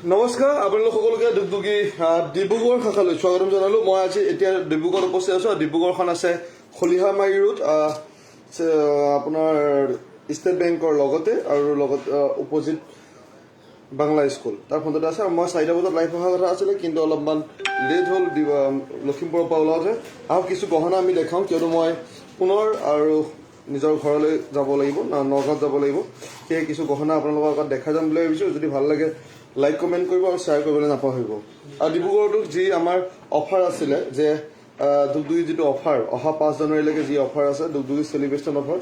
নমস্কাৰ, আপোনালোক সকলোকে দুগদুগী ডিব্ৰুগড় শাখালৈ স্বাগতম জনালোঁ। মই আজি এতিয়া ডিব্ৰুগড়ত উপস্থিত আছোঁ আৰু ডিব্ৰুগড়খন আছে খলিহামাৰী ৰোড, আপোনাৰ ষ্টেট বেংকৰ লগতে আৰু লগত অপজিট বাংলা স্কুল, তাৰ ফ্ৰণ্টতে আছে। আৰু মই 4টা বজাত লাইভ অহা কথা আছিলে, কিন্তু অলপমান লেট হ'ল লখিমপুৰৰ পৰা ওলাওঁতে। আৰু কিছু গহনা আমি দেখাওঁ, কিয়নো মই পুনৰ আৰু নিজৰ ঘৰলৈ যাব লাগিব, নগাঁৱত যাব লাগিব। সেয়ে কিছু গহনা আপোনালোকৰ আগত দেখাই যাম বুলি ভাবিছোঁ। যদি ভাল লাগে, লাইক, কমেণ্ট কৰিব আৰু শ্বেয়াৰ কৰিবলৈ নাপাহৰিব। আৰু ডিব্ৰুগড়তো যি আমাৰ অফাৰ আছিলে যে দুগদুগী যিটো অফাৰ, অহা 5 জানুৱাৰীলৈকে যি অফাৰ আছে, দুগদুগী celebration offer,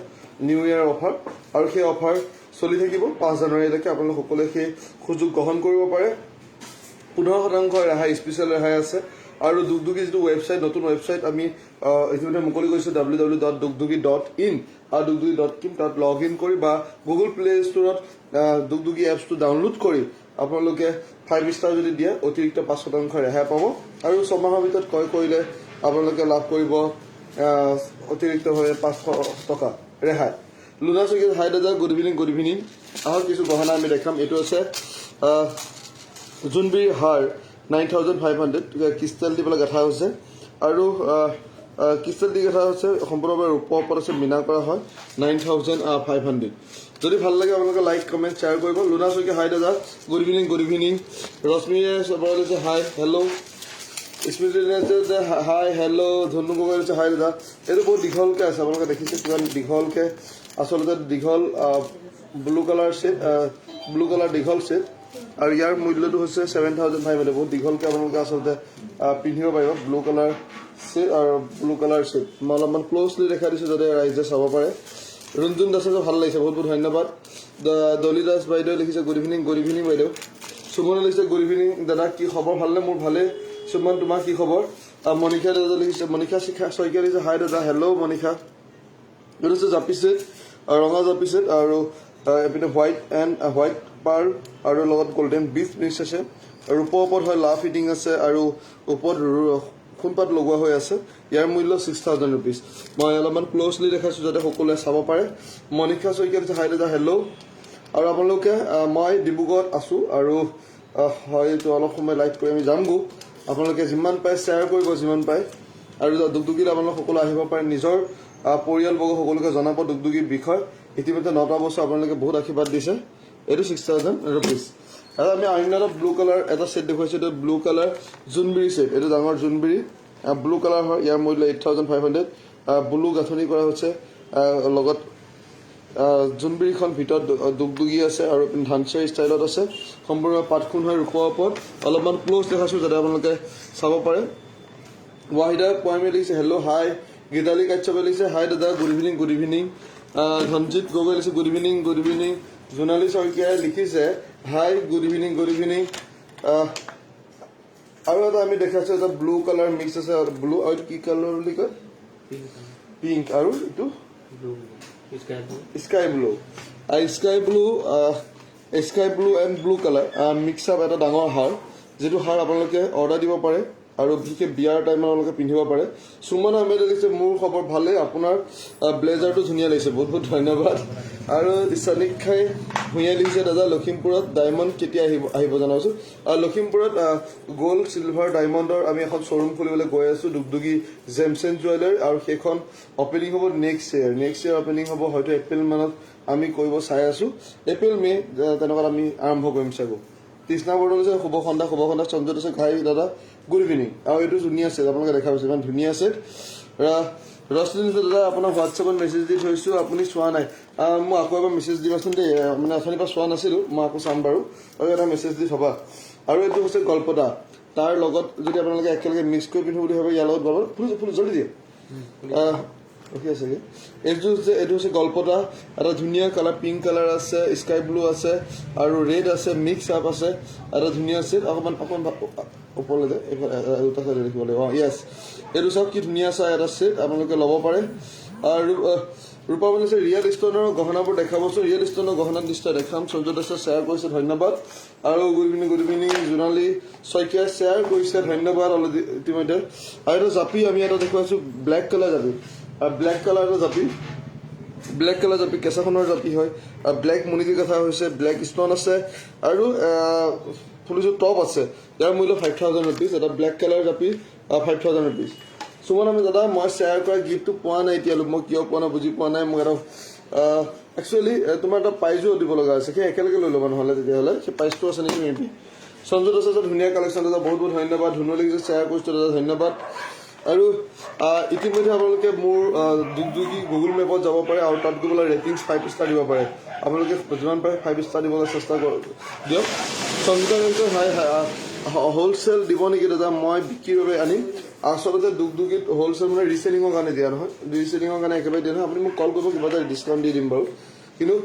new year offer, আৰু সেই অফাৰ চলি থাকিব 5 জানুৱাৰীলৈকে। আপোনালোক সকলোৱে সেই সুযোগ গ্ৰহণ কৰিব পাৰে। 15% ৰেহাই, স্পেচিয়েল ৰেহাই আছে। আৰু দুগদুগী যিটো ৱেবছাইট, নতুন ৱেবছাইট আমি ইতিমধ্যে মুকলি কৰিছোঁ, ww.dugdugi.in আৰু dugdugi.com। তাত লগ ইন কৰি বা গুগল প্লে ষ্ট'ৰত দুগদুগী এপছটো ডাউনলোড কৰি আপোনালোকে 5 ষ্টাৰ যদি দিয়ে, অতিৰিক্ত 5% ৰেহাই পাব। আৰু 6 মাহৰ ভিতৰত ক্ৰয় কৰিলে আপোনালোকে লাভ কৰিব অতিৰিক্তভাৱে 500 টকা ৰেহাই। লুনা শইকীয়া, হাই দাদা, গুড ইভিনিং। Good evening. আহক, কিছু গহনা আমি দেখাম। এইটো আছে জোনবিৰিৰ হাৰ, 9500। ক্ৰিষ্টেল দি পেলাই গাঁঠা হৈছে আৰু ক্ৰিষ্টেল দি গাঁঠা হৈছে, সম্পূৰ্ণভাৱে ৰূপৰ ওপৰত আছে, মীনা কৰা হয়। 9500। যদি ভাল লাগে, আপোনালোকে লাইক, কমেণ্ট, শ্বেয়াৰ কৰিব। লুনা শইকীয়া, হাই দাদা, গুড ইভিনিং। Good evening. ৰশ্মিয়ে বৰাই দিছে হাই, হেল্ল'। স্মৃতি দিছে হাই, হেল্ল'। ধনু গগৈ দিছে হাই দাদা। এইটো বহুত দীঘলকৈ আছে, আপোনালোকে দেখিছে কিমান দীঘলকৈ। আচলতে দীঘল blue colour set, blue colour দীঘল ছেট আৰু ইয়াৰ মূল্যটো হৈছে 7500। বহুত দীঘলকৈ আপোনালোকে আচলতে পিন্ধিব পাৰিব। ব্লু কালাৰ ছেট আৰু ব্লু কালাৰ ছেট মই অলপমান ক্ল'জলি দেখাই দিছোঁ, যাতে ৰাইজে চাব পাৰে। ৰুণজুন দাসে ভাল লাগিছে, বহুত বহুত ধন্যবাদ। দলি দাস বাইদেউ লিখিছে গুড ইভিনিং। গুড ইভিনিং বাইদেউ। সুমনে লিখিছে, গুড ইভিনিং দাদা, কি খবৰ? ভালনে? মোৰ ভালেই সুমন, তোমাৰ কি খবৰ? মনিষা দাদা লিখিছে, মনিষা শিখা শইকীয়া লিখিছে, হাই দাদা। হেল্ল' মনিষা। এইটো হৈছে জাপি ছেট, ৰঙা জাপি ছেট আৰু এইপিনে হোৱাইট এণ্ড হোৱাইট পাৰ্ল আৰু লগত গল্ডেন বিডছ মিক্স আছে। ৰূপৰ ওপৰত হয়, লাভ ফিটিং আছে আৰু ওপৰত সোণপাত লগোৱা হৈ আছে। ইয়াৰ মূল্য 6000 ৰুপিজ। মই অলপমান ক্ল'জলি দেখাইছোঁ, যাতে সকলোৱে চাব পাৰে। মনিষা শইকীয়া লিখিছে, হাই দাদা, হেল্ল'। আৰু আপোনালোকে মই ডিব্ৰুগড়ত আছোঁ আৰু হয়তো অলপ সময় লাইভ কৰি আমি যামগৈ। আপোনালোকে যিমান পাৰে শ্বেয়াৰ কৰিব, যিমান পাৰে। আৰু দুগদুগীত আপোনালোক সকলো আহিব পাৰে। নিজৰ পৰিয়ালবৰ্গ সকলোকে জনাব দুগদুগীৰ বিষয়। ইতিমধ্যে 9টা বছৰ আপোনালোকে বহুত আশীৰ্বাদ দিছে। এইটো 6000 ৰুপিজ। আৰু আমি অন্য এটা ব্লু কালাৰ এটা ছেট দেখুৱাইছোঁ। এইটো ব্লু কালাৰ জোনবিৰি ছেট। এইটো ডাঙৰ জোনবিৰি, ব্লু কালাৰ হয়। ইয়াৰ মূল্য 8500। ব্লু গাঁথনি কৰা হৈছে, লগত জোনবিৰিখন ভিতৰত দুগদুগী আছে আৰু ধানচাৰী ষ্টাইলত আছে। সম্পূৰ্ণ পাতখোন হয় ৰূপৰ ওপৰত। অলপমান ক্ল'জ দেখাইছোঁ, যাতে আপোনালোকে চাব পাৰে। ৱাহিদা পয়মে লিখিছে হেল্ল' হাই। গীতালি কাশ্যপে লিখিছে, হাই দাদা, good evening. Good evening. Dhanjit Gogoi লিখিছে, good evening. Good evening. Jonali শইকীয়াই লিখিছে, হাই, গুড ইভিনিং। Good evening. আৰু এটা আমি দেখাইছোঁ, এটা ব্লু কালাৰ মিক্স আছে, ব্লু আৰু এইটো কি কালাৰ বুলি কয়? পিংক আৰু এইটো sky blue. Sky blue, sky blue, sky blue and blue colour mix up এটা ডাঙৰ হাৰ, যিটো হাৰ আপোনালোকে অৰ্ডাৰ দিব পাৰে আৰু বিশেষকৈ বিয়াৰ টাইমত আপোনালোকে পিন্ধিব পাৰে। সুমন আহমেদে লিখিছে, মোৰ খবৰ ভালেই, আপোনাৰ ব্লেজাৰটো ধুনীয়া লাগিছে। বহুত বহুত ধন্যবাদ। আৰু চানিক্ষাই ভূঞাই লিখিছে, দাদা, লখিমপুৰত ডায়মণ্ড কেতিয়া আহিব আহিব জনাবচোন। আৰু লখিমপুৰত গ'ল্ড, চিলভাৰ, ডায়মণ্ডৰ আমি এখন শ্ব'ৰুম খুলিবলৈ গৈ আছোঁ, দুগদুগী জেমছ এণ্ড জুৱেলাৰ। আৰু সেইখন অপেনিং হ'ব next year. Next year opening হ'ব, হয়তো এপ্ৰিল মানত আমি কৰিব চাই আছোঁ। এপ্ৰিল, মে' তেনেকুৱাত আমি আৰম্ভ কৰিম চাগৈ। তৃষ্ণা বৰদলৈ, শুভ সন্ধ্যা। শুভ সন্ধ্যা। সঞ্জয় দাসে, হাই দাদা, গুড ইভিনিং। আৰু এইটো ধুনীয়া ছেট, আপোনালোকে দেখা পাইছে, ইমান ধুনীয়া ছেট। ৰশ্মি দিছে, দাদা, আপোনাক হোৱাটছএপত মেছেজ দি থৈছোঁ, আপুনি চোৱা নাই। মোক আকৌ এবাৰ মেছেজ দিবাচোন দেই। মানে অথনিৰ পৰা চোৱা নাছিলোঁ, মই আকৌ চাম বাৰু। আৰু এটা মেছেজ দি থবা। আৰু এইটো হৈছে গলপতা। তাৰ লগত যদি আপোনালোকে একেলগে মিক্স কৰি পিন্ধো বুলি ভাবে, ইয়াৰ লগত গ'ল ফুল ফুল জলদি দিয়ে। ৰখি আছেগে। এইটো হৈছে গলপতা, এটা ধুনীয়া কালাৰ, পিংক কালাৰ আছে, স্কাই ব্লু আছে আৰু ৰেড আছে, মিক্স আপ আছে। এটা ধুনীয়া ছেট। অকণমান অকণমান ওপৰলৈ দে, এইফালে দুটা চাইডে দেখিব লাগিব। অঁ, য়েছ, এইটো চাওক, কি ধুনীয়া চাই এটা ছেট, আপোনালোকে ল'ব পাৰে। আৰু ৰূপা বনাইছে, ৰিয়েল ষ্ট'নৰ গহনাবোৰ দেখাবচোন। ৰিয়েল ষ্ট'নৰ গহনা নিশ্চয় দেখাম। সঞ্জয় দাসে শ্বেয়াৰ কৰিছে, ধন্যবাদ। আৰু good evening, good evening. Jonali শইকীয়াই শ্বেয়াৰ কৰিছে, ধন্যবাদ অলপ ইতিমধ্যে। আৰু এটা জাপি আমি এটা দেখুৱাইছোঁ, ব্লেক কালাৰ জাপি, ব্লেক কালাৰ এটা জাপি, ব্লেক কালাৰ জাপি, কেঁচা সোণৰ জাপি হয়। ব্লেক মণিটিৰ কথা হৈছে, ব্লেক ষ্ট'ন আছে আৰু ফুলিযোৰ টপ আছে। ইয়াৰ মূল্য 5,000 ৰুপিজ। এটা ব্লেক কালাৰ জাপি, 5,000 ৰুপিজ। সুমন আমি দাদা, মই শ্বেয়াৰ কৰা গিফ্টটো পোৱা নাই এতিয়ালৈ। মই কিয় পোৱা নাই বুজি পোৱা নাই। মোক এটা একচুৱেলি তোমাৰ এটা প্ৰাইজো দিব লগা আছে। সেই একেলগে লৈ ল'বা নহ'লে। তেতিয়াহ'লে সেই প্ৰাইজটো আছে নেকি মে বি। সঞ্জু দাস এটা ধুনীয়া কালেকশ্যন দাদা, বহুত বহুত ধন্যবাদ। ধুনু লিখিছে, শ্বেয়াৰ কৰিছোঁ দাদা, ধন্যবাদ। আৰু ইতিমধ্যে আপোনালোকে মোৰ দুগদুগী গুগল মেপত যাব পাৰে আৰু তাত গৈ পেলাই ৰেটিংছ 5 ষ্টাৰ দিব পাৰে। আপোনালোকে যিমান পাৰে 5 ষ্টাৰ দিবলৈ চেষ্টা কৰক দিয়ক। সংগীতা লিখিছে, হাই, হ'লচেল দিব নেকি দাদা? মই বিক্ৰীৰ বাবে আনিম। আচলতে দুগদুগীত হ'লচেল মানে ৰিচেলিঙৰ কাৰণে দিয়া নহয়। ৰিচেলিঙৰ কাৰণে একেবাৰে দিয়া নহয়। আপুনি মোক কল কৰিব, কিবা এটা ডিছকাউণ্ট দি দিম বাৰু। কিন্তু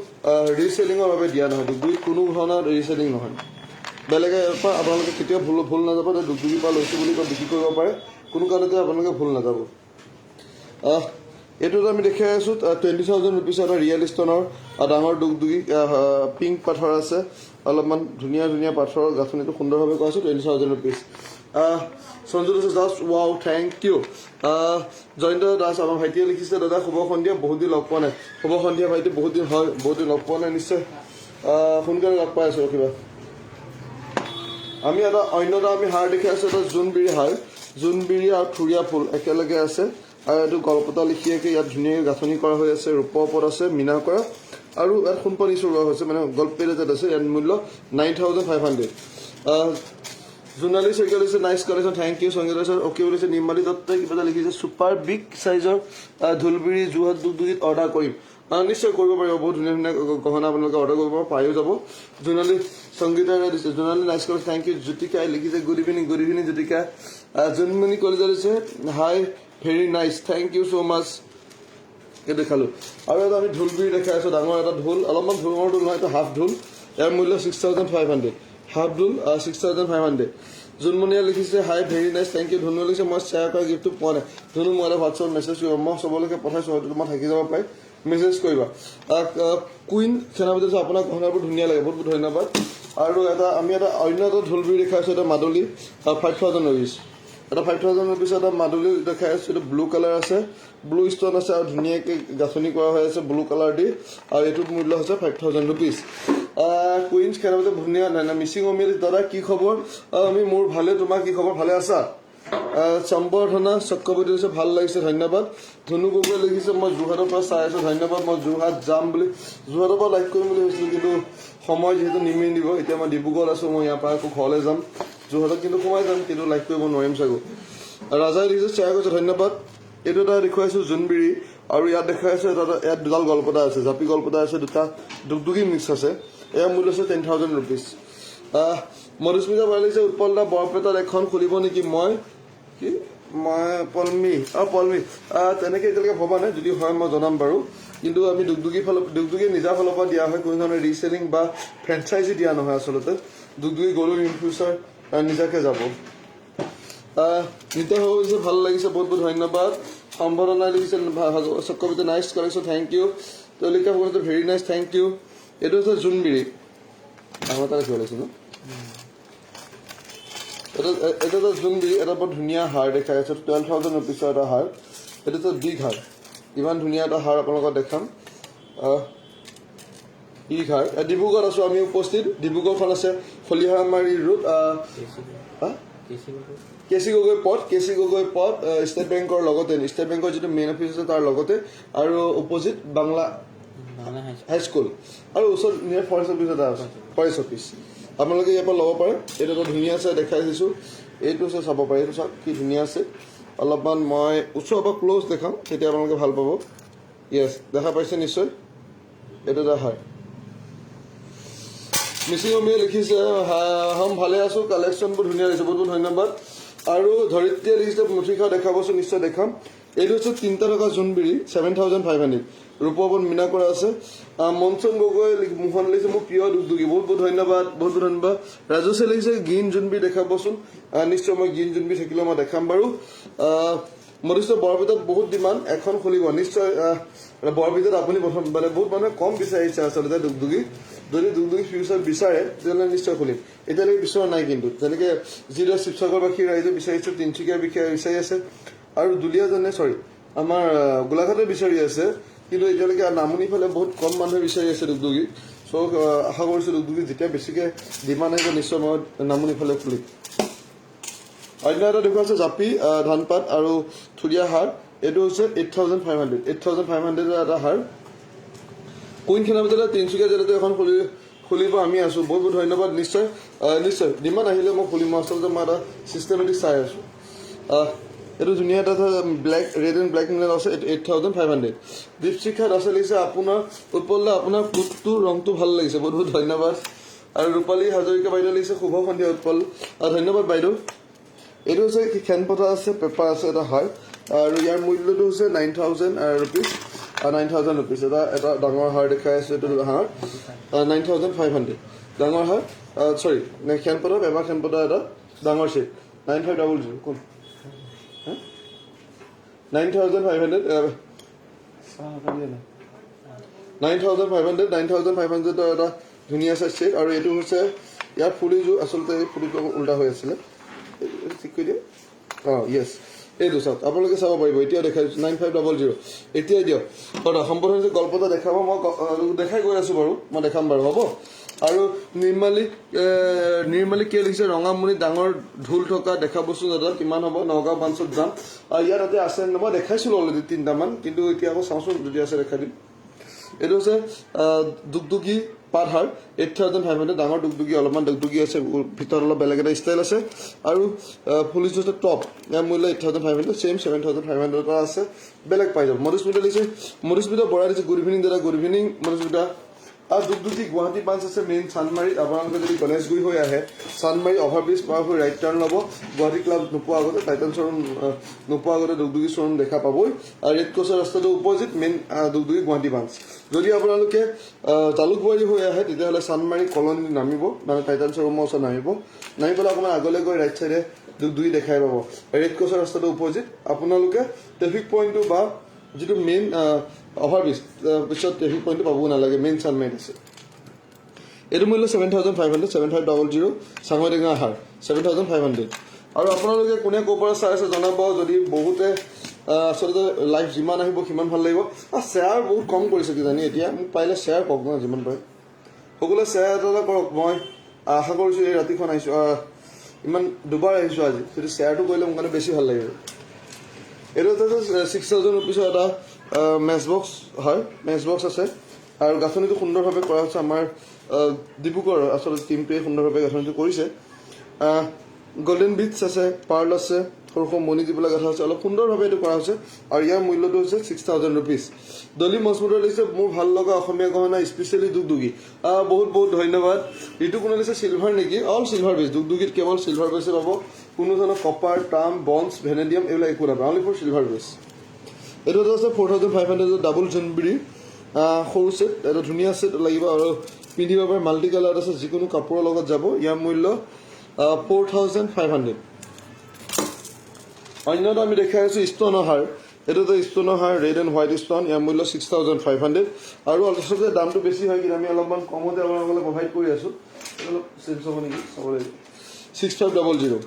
ৰিচেলিঙৰ বাবে দিয়া নহয়। দুগদুগীত কোনো ধৰণৰ ৰিচেলিং নহয়। বেলেগে পৰা আপোনালোকে কেতিয়াও ভুল ভুল নাযাব যে দুগদুগীৰ পৰা লৈছোঁ বুলি কৈ বিক্ৰী কৰিব পাৰে। কোনো কাৰণতে আপোনালোকে ভুল নাযাব। এইটোত আমি দেখাই আছোঁ 20,000 ৰুপিছৰ এটা ৰিয়েল ষ্ট'নৰ ডাঙৰ দুগদুগী। পিংক পাথৰ আছে, অলপমান ধুনীয়া ধুনীয়া পাথৰৰ গাঁথনিটো সুন্দৰভাৱে কৰা আছে। 20,000 rupees. Sanju Das, just wow, thank U. Jayanta Das আমাৰ ভাইটিয়ে লিখিছে, দাদা শুভ সন্ধিয়া, বহুত দিন লগ পোৱা নাই। শুভ সন্ধিয়া ভাইটি। বহুত দিন হয়, বহুত দিন লগ পোৱা নাই। নিশ্চয় সোনকালে লগ পাই আছোঁ, ৰখিবা। আমি এটা অন্য এটা আমি হাৰ দেখি আছোঁ, এটা জোনবিৰি হাৰ। জোনবিৰি আৰু থুৰীয়া ফুল একেলগে আছে আৰু এইটো গলপতা লিখিয়াকে ইয়াত ধুনীয়াকৈ গাঁথনি কৰা হৈ আছে। ৰূপৰ ওপৰত আছে মীনা কৰা আৰু ইয়াত সোণপানী চৰোৱা হৈছে, মানে গল্ড প্লেটেড আছে। ইয়াৰ মূল্য 9,500। জোনালী শইকীয়া লিখিছে, nice collection, thank U. Sangeeta sir okay বুলিছে। নিৰ্মালী দত্তই কিবা এটা লিখিছে, ছুপাৰ বিগ চাইজৰ ঢোলবিৰি যোৰহাট দুগদুগীত অৰ্ডাৰ কৰিম। নিশ্চয় কৰিব পাৰিব। বহুত ধুনীয়া ধুনীয়া গহনা আপোনালোকে অৰ্ডাৰ কৰিব পাৰিব, পায়ো যাব। জোনালী সংগীতা দিছে, Jonali nice collection, thank U. জ্যোতিকাই লিখিছে, good evening. Good evening Jyotika. Jonmoni Kalita দিছে, hi, very nice, thank you so much. এই দেখালোঁ। আৰু এটা আমি ঢোলবিৰি দেখাই আছোঁ, ডাঙৰ এটা ঢোল। অলপমান ঢোলৰ ঢোল নহয়, এইটো হাফ ঢোল। ইয়াৰ মূল্য 6,500। হাফ ঢোল, 6,500। জোনমণিয়ে লিখিছে, hi, very nice, thank you. ধুনু লিখিছে, মই শ্বেয়াৰ কৰা গিফ্টটো পোৱা নাই। ধুনু, মই এটা হোৱাটছএপত মেছেজ কৰিবা। মই চবলৈকে পঠাইছোঁ, হয়তো তোমাৰ থাকি যাব পাৰে। মেছেজ কৰিবা। কুইন সেনাপতি দিছে, আপোনাৰ গহনাবোৰ ধুনীয়া লাগে। বহুত বহুত ধন্যবাদ। আৰু এটা আমি এটা অন্য এটা ঢোলবিৰি দেখাইছোঁ, এটা মাদুলি, 5,000 ৰুপিজ। এটা 5,000 ৰুপিজ এটা মাদুলি দেখাই আছোঁ। এইটো ব্লু কালাৰ আছে, ব্লু ষ্ট'ন আছে আৰু ধুনীয়াকৈ গাঁথনি কৰা হৈ আছে ব্লু কালাৰ দি আৰু এইটোৰ মূল্য হৈছে 5,000 ৰুপিজ। কুইন্স সেনাপতি ধুনীয়া। নাই নাই, মিচিং অমিল দাদা, কি খবৰ? আমি মোৰ ভালে, তোমাৰ কি খবৰ? ভালে আছা? সম্বৰ্ধনা চক্ৰৱৰ্তী দিছে, ভাল লাগিছে, ধন্যবাদ। ধনু গগৈ লিখিছে, মই যোৰহাটৰ পৰা চাই আছোঁ, ধন্যবাদ। মই যোৰহাট যাম বুলি, যোৰহাটৰ পৰা লাইভ কৰিম বুলি ভাবিছিলোঁ, কিন্তু সময় যিহেতু নিমিলিব। এতিয়া মই ডিব্ৰুগড়ত আছোঁ, মই ইয়াৰ পৰা আকৌ ঘৰলৈ যাম। যোৰহাটত কিন্তু সোমাই যাম, কিন্তু লাইভ কৰিব নোৱাৰিম চাগৈ। ৰাজাই লিখিছে, শ্বেয়াৰ কৰিছে, ধন্যবাদ। এইটো এটা দেখুৱাইছোঁ জোনবিৰি আৰু ইয়াত দেখুৱাইছোঁ এটা ইয়াত দুডাল গলপতা আছে, জাপি গলপতা আছে দুটা, দুগদুগি মিক্স আছে। ইয়াৰ মূল্য হৈছে 10,000 ৰুপিজ। মধুস্মিতা বৰা লিখিছে, উৎপল দা, বৰপেটাত এখন খুলিব নেকি? মই কি মই পলমি, অঁ পলমি, তেনেকৈ এতিয়ালৈকে ভবা নাই। যদি হয় মই জনাম বাৰু। কিন্তু আমি দুগদুগী ফালৰ, দুগদুগী নিজা ফালৰ পৰা দিয়া হয়, কোনো ধৰণৰ ৰিচেলিং বা ফ্ৰেঞ্চাইজি দিয়া নহয়। আচলতে দুগদুগী গ'লেও ইন ফিউচাৰ নিজাকে যাব। নিত্য হৈছে, ভাল লাগিছে, বহুত বহুত ধন্যবাদ। সম্বৰ্ধনা লিখিছে Chakraborty, nice collection, thank U. Tulika very nice, thank U. এইটো হৈছে জোনবিৰি। ডাঙৰ এটা ৰাখিব লাগিছে ন? এইটো এটা জোনবিৰি, এটা বৰ ধুনীয়া হাৰ দেখাই আছে। 12,000 ৰুপিছৰ এটা হাৰ। এইটো এটা বিগ হাৰ। ইমান ধুনীয়া এটা হাৰ আপোনালোকক দেখাম। বিগ হাৰ। ডিব্ৰুগড়ত আছোঁ আমি উপস্থিত। ডিব্ৰুগড়খন আছে খলিহামাৰী ৰোড, হা? কেচি গগৈ পথ, কেচি গগৈ পথ, ষ্টেট বেংকৰ লগতে, ষ্টেট বেংকৰ যিটো মেইন অফিচ আছে তাৰ লগতে আৰু অপজিট বাংলা হাইস্কুল আৰু ওচৰত নিয়াৰ ফৰেষ্ট অফিচ এটা আছে, ফৰেষ্ট অফিচ। আপোনালোকে ইয়াৰ পৰা ল'ব পাৰে। এইটো এটা ধুনীয়া আছে, দেখাই দিছোঁ। এইটো আছে, চাব পাৰে। এইটো চাওক কি ধুনীয়া আছে। অলপমান মই ওচৰৰ পৰা ক্ল'জ দেখাম, তেতিয়া আপোনালোকে ভাল পাব। য়েছ, দেখা পাইছে নিশ্চয়। এইটো এটা হয়। মিচিং অমিয়ে লিখিছে, হম ভালে আছোঁ, কালেকশ্যনবোৰ ধুনীয়া লাগিছে, বহুত বহুত ধন্যবাদ। আৰু ধৰিত্ৰীয়ে লিখিছে, মুঠিখা দেখাবচোন। নিশ্চয় দেখাম। এইটো হৈছে তিনিটা থকা জোনবিৰি, 7,500। ৰূপৰ ওপৰত মীনা কৰা আছে। মনচন গগৈ মোহন লিখিছে, মোৰ প্ৰিয় দুগদুগী, বহুত বহুত ধন্যবাদ, বহুত বহুত ধন্যবাদ। ৰাজুছে লিখিছে, গ্ৰীণ জোনবিৰি দেখাবচোন। নিশ্চয় মই গ্ৰীণ জোনবিৰি থাকিলে মই দেখাম বাৰু। মধুস্থ বৰপেটাত বহুত ডিমাণ্ড, এখন খুলিব নিশ্চয়। বৰপেটাত আপুনি প্ৰথম মানে বহুত মানুহে কম বিচাৰিছে আচলতে দুগদুগী। যদি দুগদুগী ফিউচাৰ বিচাৰে তেতিয়াহ'লে নিশ্চয় খুলিম। এতিয়ালৈকে বিচৰা নাই, কিন্তু যেনেকে যিদৰে শিৱসাগৰবাসী ৰাইজে বিচাৰিছে, তিনিচুকীয়াৰ বিষয়ে বিচাৰি আছে আৰু দুলীয়াজানে, চৰি, আমাৰ গোলাঘাটে বিচাৰি আছে, কিন্তু এতিয়ালৈকে নামনি ফালে বহুত কম মানুহে বিচাৰি আছে দুগদুগী। চ' চ' আশা কৰিছোঁ দুগদুগী যেতিয়া বেছিকৈ ডিমাণ্ড আহিব, নিশ্চয় মই নামনি ফালে খুলিম। অন্য এটা দেখুওৱা আছে জাপি, ধানপাত আৰু থুৰীয়া হাৰ। এইটো হৈছে 8500, 8500ৰ এটা হাৰ। কুইন সেনাপতিলে তিনিচুকীয়া জিলাতো এখন খুলিব আমি আছোঁ। বহুত বহুত ধন্যবাদ। নিশ্চয় নিশ্চয় ডিমাণ্ড আহিলে মই খুলিম। মই আচলতে মই এটা চিষ্টেমেটিক চাই আছোঁ। এইটো ধুনীয়া এটা ব্লেক, ৰেড এণ্ড ব্লেক মিলাই আছে, 8500। দীপশিখা দাসে লিখিছে, আপোনাৰ উৎপল দা, আপোনাৰ কোটটোৰ ৰংটো ভাল লাগিছে। বহুত বহুত ধন্যবাদ। আৰু ৰূপালী হাজৰিকা বাইদেউ লিখিছে, শুভ সন্ধিয়া উৎপল। ধন্যবাদ বাইদেউ। এইটো হৈছে খেনপতা আছে, পেপাৰ আছে, এটা হাৰ আৰু ইয়াৰ মূল্যটো হৈছে ₹9000, ₹9000। এটা এটা ডাঙৰ হাৰ দেখাই আছোঁ। এইটো হাৰ 9500, ডাঙৰ হাৰ, চৰি, খেনপতা, পেপাৰ খেনপতা এটা ডাঙৰ ছেট। 9500 কোন? 9500, 9500, 9500ৰ এটা ধুনীয়া চাইজ ছেট। আৰু এইটো হৈছে ইয়াৰ ফুলিযোৰ। আচলতে এই ফুলিটো অকণ উল্টা হৈ আছিলে, এইটো ঠিক কৰি দিয়ে। অঁ য়েছ, এইটো চাওক, আপোনালোকে চাব পাৰিব। এতিয়া দেখাই দিছোঁ, 9500। এতিয়াই দিয়ক। দাদা সম্পূৰ্ণ হৈছে, গল্প এটা দেখাব। মই দেখাই গৈ আছোঁ বাৰু, মই দেখাম বাৰু, হ'ব। আৰু নিৰ্মালী নিৰ্মালী কি লিখিছে, ৰঙামণি ডাঙৰ ঢোল থকা দেখাবচোন দাদা, কিমান হ'ব? নগাঁও ব্ৰাঞ্চত যাম। ইয়াত তাতে আছে, মই দেখাইছিলোঁ অলৰেডি তিনিটামান, কিন্তু এতিয়া আকৌ চাওঁচোন, যদি আছে দেখাই দিম। এইটো হৈছে দুগদুগী পাতহাৰ, 8500। ডাঙৰ দুগদুগী, অলপমান দুগদুগী আছে, ভিতৰত অলপ বেলেগ এটা ষ্টাইল আছে। আৰু ফুলিটো হৈছে টপ। ইয়াৰ মূল্য 8500, same 7500 পৰা আছে, বেলেগ পাই যাব। মধুস্মিতা লিখিছে, মধুস্মিতা বৰাই দিছে, গুড ইভিনিং দাদা। Good evening Madhusmita. আৰু দুগদুগী গুৱাহাটী ব্ৰাঞ্চ আছে মেইন চান্দমাৰীত। আপোনালোকে যদি গণেশগুৰি হৈ আহে, চান্দমাৰী অভাৰব্ৰিজ পাৰ হৈ ৰাইট টাৰ্ণ ল'ব, গুৱাহাটী ক্লাব নোপোৱা আগতে, টাইটান শ্বৰুম নোপোৱা আগতে দুগদুগী শ্বৰুম দেখা পাবই। আৰু ৰেড ক্ৰছৰ ৰাস্তাটো অপজিট মেইন দুগদুগী গুৱাহাটী ব্ৰাঞ্চ। যদি আপোনালোকে জালুকবাৰী হৈ আহে, তেতিয়াহ'লে চান্দমাৰী কলনীত নামিব, মানে টাইটান শ্বৰুমৰ ওচৰত নামিব। নামি পেলাই অকণমান আগলৈ গৈ ৰাইট চাইডে দুগদুগী দেখাই পাব, ৰেড ক্ৰছৰ ৰাস্তাটো অপজিট। আপোনালোকে ট্ৰেফিক পইণ্টটো বা যিটো মেইন অভাৰব্ৰিজ পিছত ট্ৰেফিক পইণ্টটো পাব নালাগে, মেইন চান্দমাৰীত আছে। এইটো মূল্য 7500, 7500। চাঙৈ টেঙা হাৰ 7500। আৰু আপোনালোকে কোনে ক'ৰ পৰা চাই আছে জনাব। যদি বহুতে আচলতে লাইভ যিমান আহিব সিমান ভাল লাগিব। শ্বেয়াৰ বহুত কম কৰিছে কিজানি এতিয়া। মোক পাৰিলে শ্বেয়াৰ কৰক ন, যিমান পাৰে সকলোৱে শ্বেয়াৰ এটা এটা কৰক। মই আশা কৰিছোঁ, এই ৰাতিখন আহিছোঁ, ইমান দুবাৰ আহিছোঁ আজি, যদি শ্বেয়াৰটো কৰিলে মোৰ কাৰণে বেছি ভাল লাগিব। এইটো এটা 6000 ৰুপিছৰ এটা মেচ বক্স হয়, মেচ বক্স আছে আৰু গাঁথনিটো সুন্দৰভাৱে কৰা হৈছে। আমাৰ ডিব্ৰুগড় আচলতে টীমটোৱে সুন্দৰভাৱে গাঁথনিটো কৰিছে। গল্ডেন বিটছ আছে, পাৰ্ল আছে, সৰু সৰু মণি দি পেলাই গাঁথা হৈছে। অলপ সুন্দৰভাৱে এইটো কৰা হৈছে আৰু ইয়াৰ মূল্যটো হৈছে 6000 ৰুপিজ। দলি মজমুদাৰ লিখিছে, মোৰ ভাল লগা অসমীয়া গহনা, স্পেচিয়েলি দুগদুগী। বহুত বহুত ধন্যবাদ। ঋতু কোনে লিখিছে, চিলভাৰ নেকি? অল চিলভাৰ বেছ। দুগদুগীত কেৱল চিলভাৰ বেছে পাব, কোনো ধৰণৰ কপাৰ, তাম, ব্ৰঞ্জ, ভেনেডিয়াম এইবিলাক একো নাপায়, অনলি ফৰ চিলভাৰ বেছ। এইটো এটা আছে 4500 ডাবল জোনবিৰি সৰু ছেট, এটা ধুনীয়া ছেট লাগিব আৰু পিন্ধিব পাৰে। মাল্টি কালাৰ আছে, যিকোনো কাপোৰৰ লগত যাব। ইয়াৰ মূল্য 4500। অন্য এটা আমি দেখাই আছোঁ ষ্ট'নৰ হাৰ। এইটো এটা ষ্ট'নৰ হাৰ, ৰেড এণ্ড হোৱাইট ষ্ট'ন। ইয়াৰ মূল্য 6500। আৰু আচলতে দামটো বেছি হয়, কিন্তু আমি অলপমান কমতে আপোনালোকলৈ প্ৰভাইড কৰি আছোঁ। এইটো অলপ চেঞ্জ হ'ব নেকি চাব লাগিব। 6500,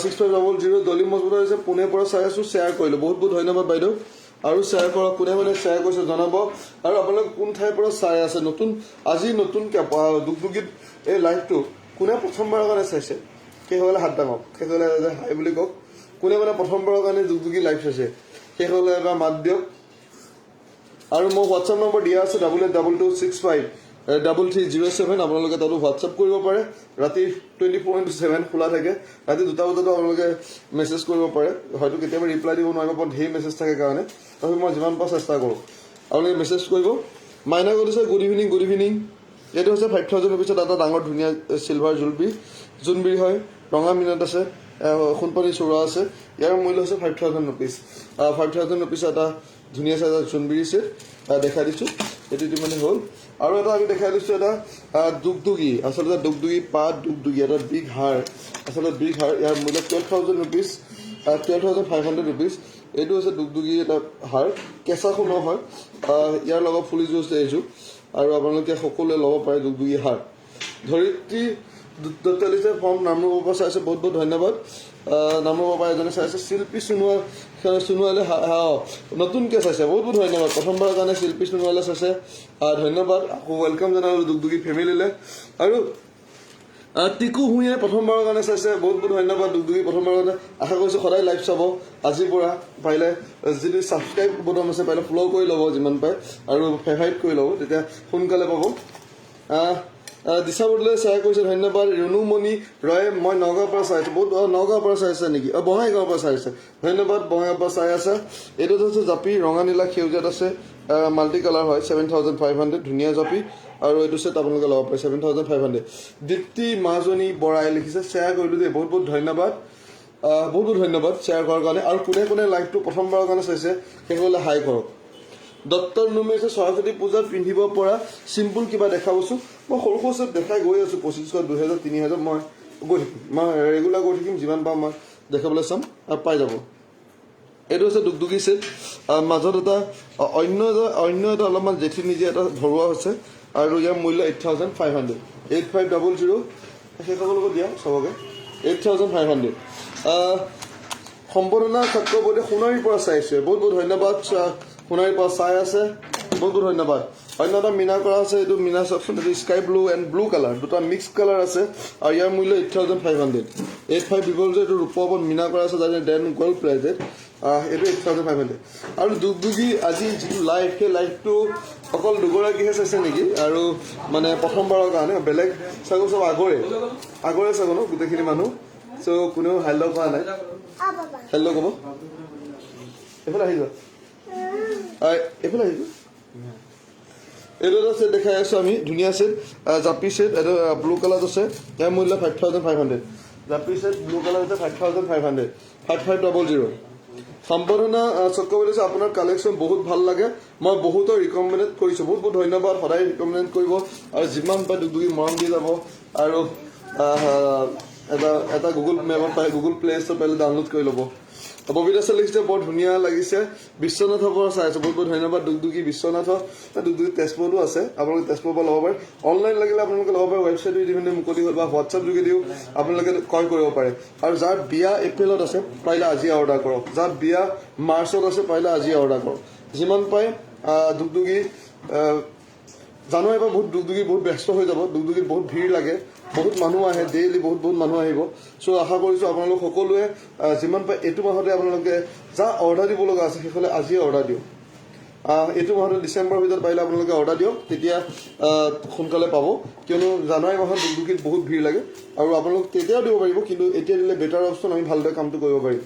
6500। দলি মজমুদাৰ হৈছে, পুনেৰ পৰা চাই আছোঁ, শ্বেয়াৰ কৰিলোঁ। বহুত বহুত ধন্যবাদ বাইদেউ। আৰু শ্বেয়াৰ কৰক। কোনে কোনে শ্বেয়াৰ কৰিছে জনাব। আৰু আপোনালোকে কোন ঠাইৰ পৰা চাই আছে? নতুন আজি নতুনকৈ দুগদুগীত এই লাইভটো কোনে প্ৰথমবাৰৰ কাৰণে চাইছে, সেইসকলে হাত ডাঙক, সেইসকলে হাই বুলি কওক। কোনে কোনে প্ৰথমবাৰৰ কাৰণে দুগদুগী লাইভ চাইছে, সেইসকলে এবাৰ মাত দিয়ক। আৰু মোৰ হোৱাটছআপ নম্বৰ দিয়া আছে, 8822653307। আপোনালোকে তাতো হোৱাটছআপ কৰিব পাৰে। ৰাতি 24x7 খোলা থাকে। ৰাতি 2টা বজাতো আপোনালোকে মেছেজ কৰিব পাৰে। হয়তো কেতিয়াবা ৰিপ্লাই দিব নোৱাৰিব পাৰোঁ, ধেৰ মেছেজ থাকে কাৰণে। তথাপি মই যিমান পাৰোঁ চেষ্টা কৰোঁ। আপোনালোকে মেছেজ কৰিব। মাইনা কৈছে, গুড ইভিনিং। Good evening. এইটো হৈছে 5000 ৰুপিছত এটা ডাঙৰ ধুনীয়া চিলভাৰ জোনবিৰি, জোনবিৰি হয়, ৰঙা মিনাত আছে, সোণপানী চোৰা আছে। ইয়াৰ মূল্য হৈছে ₹5000। 5000 ৰুপিছ এটা ধুনীয়া চাইজৰ জোনবিৰি ছেট দেখাই দিছোঁ। এইটো ইতিমধ্যে হ'ল। আৰু এটা আমি দেখাই দিছোঁ, এটা দুগদুগী, আচলতে দুগদুগী পাত, দুগদুগী এটা বিগ হাৰ, আচলতে বিগ হাৰ। ইয়াৰ মূল্য ₹12,000, ₹12,500। এইটো হৈছে দুগদুগী এটা হাৰ, কেঁচা সোণৰ হয়। ইয়াৰ লগত ফুলিযোৰ হৈছে এইযোৰ। আৰু আপোনালোকে সকলোৱে ল'ব পাৰে দুগদুগী হাৰ। ধৰিত্ৰী দত্ত লিখিছে ফৰ্ম নামৰূপৰ পৰা চাইছে, বহুত বহুত ধন্যবাদ। নামৰূপৰ পৰা এজনে চাইছে। শিল্পী সোণোৱালে নতুনকৈ চাইছে, বহুত বহুত ধন্যবাদ। প্ৰথমবাৰৰ কাৰণে শিল্পী সোণোৱালে চাইছে, ধন্যবাদ। আকৌ welcome জনালোঁ দুগদুগী ফেমিলিলৈ। আৰু টিকু ভূঞাই প্ৰথমবাৰৰ কাৰণে চাইছে, বহুত বহুত ধন্যবাদ দুগদুগী প্ৰথমবাৰৰ কাৰণে। আশা কৰিছোঁ সদায় লাইভ চাব আজিৰ পৰা। পাৰিলে যিটো ছাবস্ক্ৰাইব বটন আছে পাৰিলে ফ'ল' কৰি ল'ব যিমান পাৰে, আৰু ফেভাৰিট কৰি ল'ব, তেতিয়া সোনকালে পাব। দিশা বৰদলৈ শ্বেয়াৰ কৰিছে, ধন্যবাদ। ৰুণুমণি ৰয়ে, মই নগাঁৱৰ পৰা চাই আছোঁ, বহুত নগাঁৱৰ পৰা চাই আছে নেকি? বঙাইগাঁৱৰ পৰা চাই আছে, ধন্যবাদ, বঙাইগাঁৱৰ পৰা চাই আছে। এইটো হৈছে জাপি, ৰঙা নীলা সেউজীয়াত আছে, মাল্টি কালাৰ হয়, 7500, ধুনীয়া জাপি। আৰু এইটো ছেট আপোনালোকে ল'ব পাৰে 7500। দীপ্তি মাজনী বৰাই লিখিছে, শ্বেয়াৰ কৰিলোঁ দেই, বহুত বহুত ধন্যবাদ। বহুত বহুত ধন্যবাদ শ্বেয়াৰ কৰাৰ কাৰণে। আৰু কোনে কোনে লাইভটো প্ৰথমবাৰৰ কাৰণে চাইছে সেইসকলে হাই কৰক। দত্তৰ নুমে হৈছে সৰস্বতী পূজাত পিন্ধিব পৰা চিম্পুল কিবা দেখাবচোন। মই সৰু সৰু ছেট দেখাই গৈ আছোঁ, 2500, 2000, 3000, মই গৈ থাকিম, মই ৰেগুলাৰ গৈ থাকিম, যিমান পাওঁ মই দেখাবলৈ চাম আৰু পাই যাব। এইটো হৈছে দুগদুগী ছেট, মাজত এটা অন্য এটা অলপমান জেঠি নিজে এটা ভৰোৱা হৈছে, আৰু ইয়াৰ মূল্য 8500, 8500। সেইসকলকো দিয়া চবকে 8500। সম্বৰ্ধনা চক্ৰৱৰ্তী সোণাৰীৰ পৰা চাইছে, বহুত বহুত ধন্যবাদ। সোণাৰীৰ পৰা চাই আছে, বহুত বহুত ধন্যবাদ। অন্য এটা মীনা কৰা আছে, এইটো মীনা চাওকচোন, এইটো sky blue and blue colour, দুটা মিক্স কালাৰ আছে, আৰু ইয়াৰ মূল্য 8500, 8500। এইটো ৰূপৰ ওপৰত মীনা কৰা আছে, যাতে then gold plated, এইটো 8500। আৰু দুগদুগী আজি যিটো লাইভ, সেই লাইভটো অকল দুগৰাকীহে চাইছে নেকি? আৰু মানে প্ৰথমবাৰৰ কাৰণে, বেলেগ চাগৈ চব আগৰে আগৰে চাগৈ ন গোটেইখিনি মানুহ, চ' কোনেও হেল্ল' কৰা নাই। হেল্ল' ক'ব, এইফালে আহি যোৱা, এইফালে আহি যোৱা। এইটো এটা ছেট দেখাই আছোঁ আমি, ধুনীয়া ছেট, জাপি ছেট, এইটো ব্লু কালাৰত আছে, ইয়াৰ মূল্য 5500। জাপি ছেট ব্লু কালাৰ আছে, 5500, 5500। সম্বৰ্ধনা চক্ৰৱৰ্তী আছে, আপোনাৰ কালেকশ্যন বহুত ভাল লাগে, মই বহুতৰ ৰিকমেণ্ডেড কৰিছোঁ, বহুত বহুত ধন্যবাদ। সদায় ৰিকমেণ্ড কৰিব আৰু যিমান পাৰে দুগদুগী মৰম দি যাব। আৰু এটা এটা গুগল মেপত পাই, গুগল প্লে ষ্ট'ৰ পাৰিলে ডাউনলোড কৰি ল'ব। ববিতা লিখিছে, বৰ ধুনীয়া লাগিছে, বিশ্বনাথৰ পৰা চাই আছোঁ, বহুত বহুত ধন্যবাদ। দুগদুগী বিশ্বনাথৰ, দুগদুগী তেজপুৰতো আছে, আপোনালোকে তেজপুৰৰ পৰা ল'ব পাৰে। অনলাইন লাগিলে আপোনালোকে ল'ব পাৰে, ৱেবছাইটটো ইতিমধ্যে মুকলি হ'ল, বা হোৱাটছআপ যোগেদিও আপোনালোকে ক্ৰয় কৰিব পাৰে। আৰু যাৰ বিয়া এপ্ৰিলত আছে পাৰিলে আজি অৰ্ডাৰ কৰক, যাৰ বিয়া মাৰ্চত আছে পাৰিলে আজি অৰ্ডাৰ কৰক। যিমান পাৰে দুগদুগী জানুৱাৰীৰ পৰা বহুত দুগদুগী বহুত ব্যস্ত হৈ যাব, দুগদুগীত বহুত ভিৰ লাগে, বহুত মানুহ আহে ডেইলি, বহুত বহুত মানুহ আহিব। চ' আশা কৰিছোঁ আপোনালোক সকলোৱে যিমান পাৰে এইটো মাহতে আপোনালোকে যা অৰ্ডাৰ দিব লগা আছে সেইফালে আজিয়ে অৰ্ডাৰ দিয়ক। এইটো মাহতে ডিচেম্বৰৰ ভিতৰত পাৰিলে আপোনালোকে অৰ্ডাৰ দিয়ক, তেতিয়া সোনকালে পাব। কিয়নো জানুৱাৰী মাহত দুগদুগীত বহুত ভিৰ লাগে, আৰু আপোনালোক তেতিয়াও দিব পাৰিব, কিন্তু এতিয়া দিলে বেটাৰ অপশ্যন, আমি ভালদৰে কামটো কৰিব পাৰিম।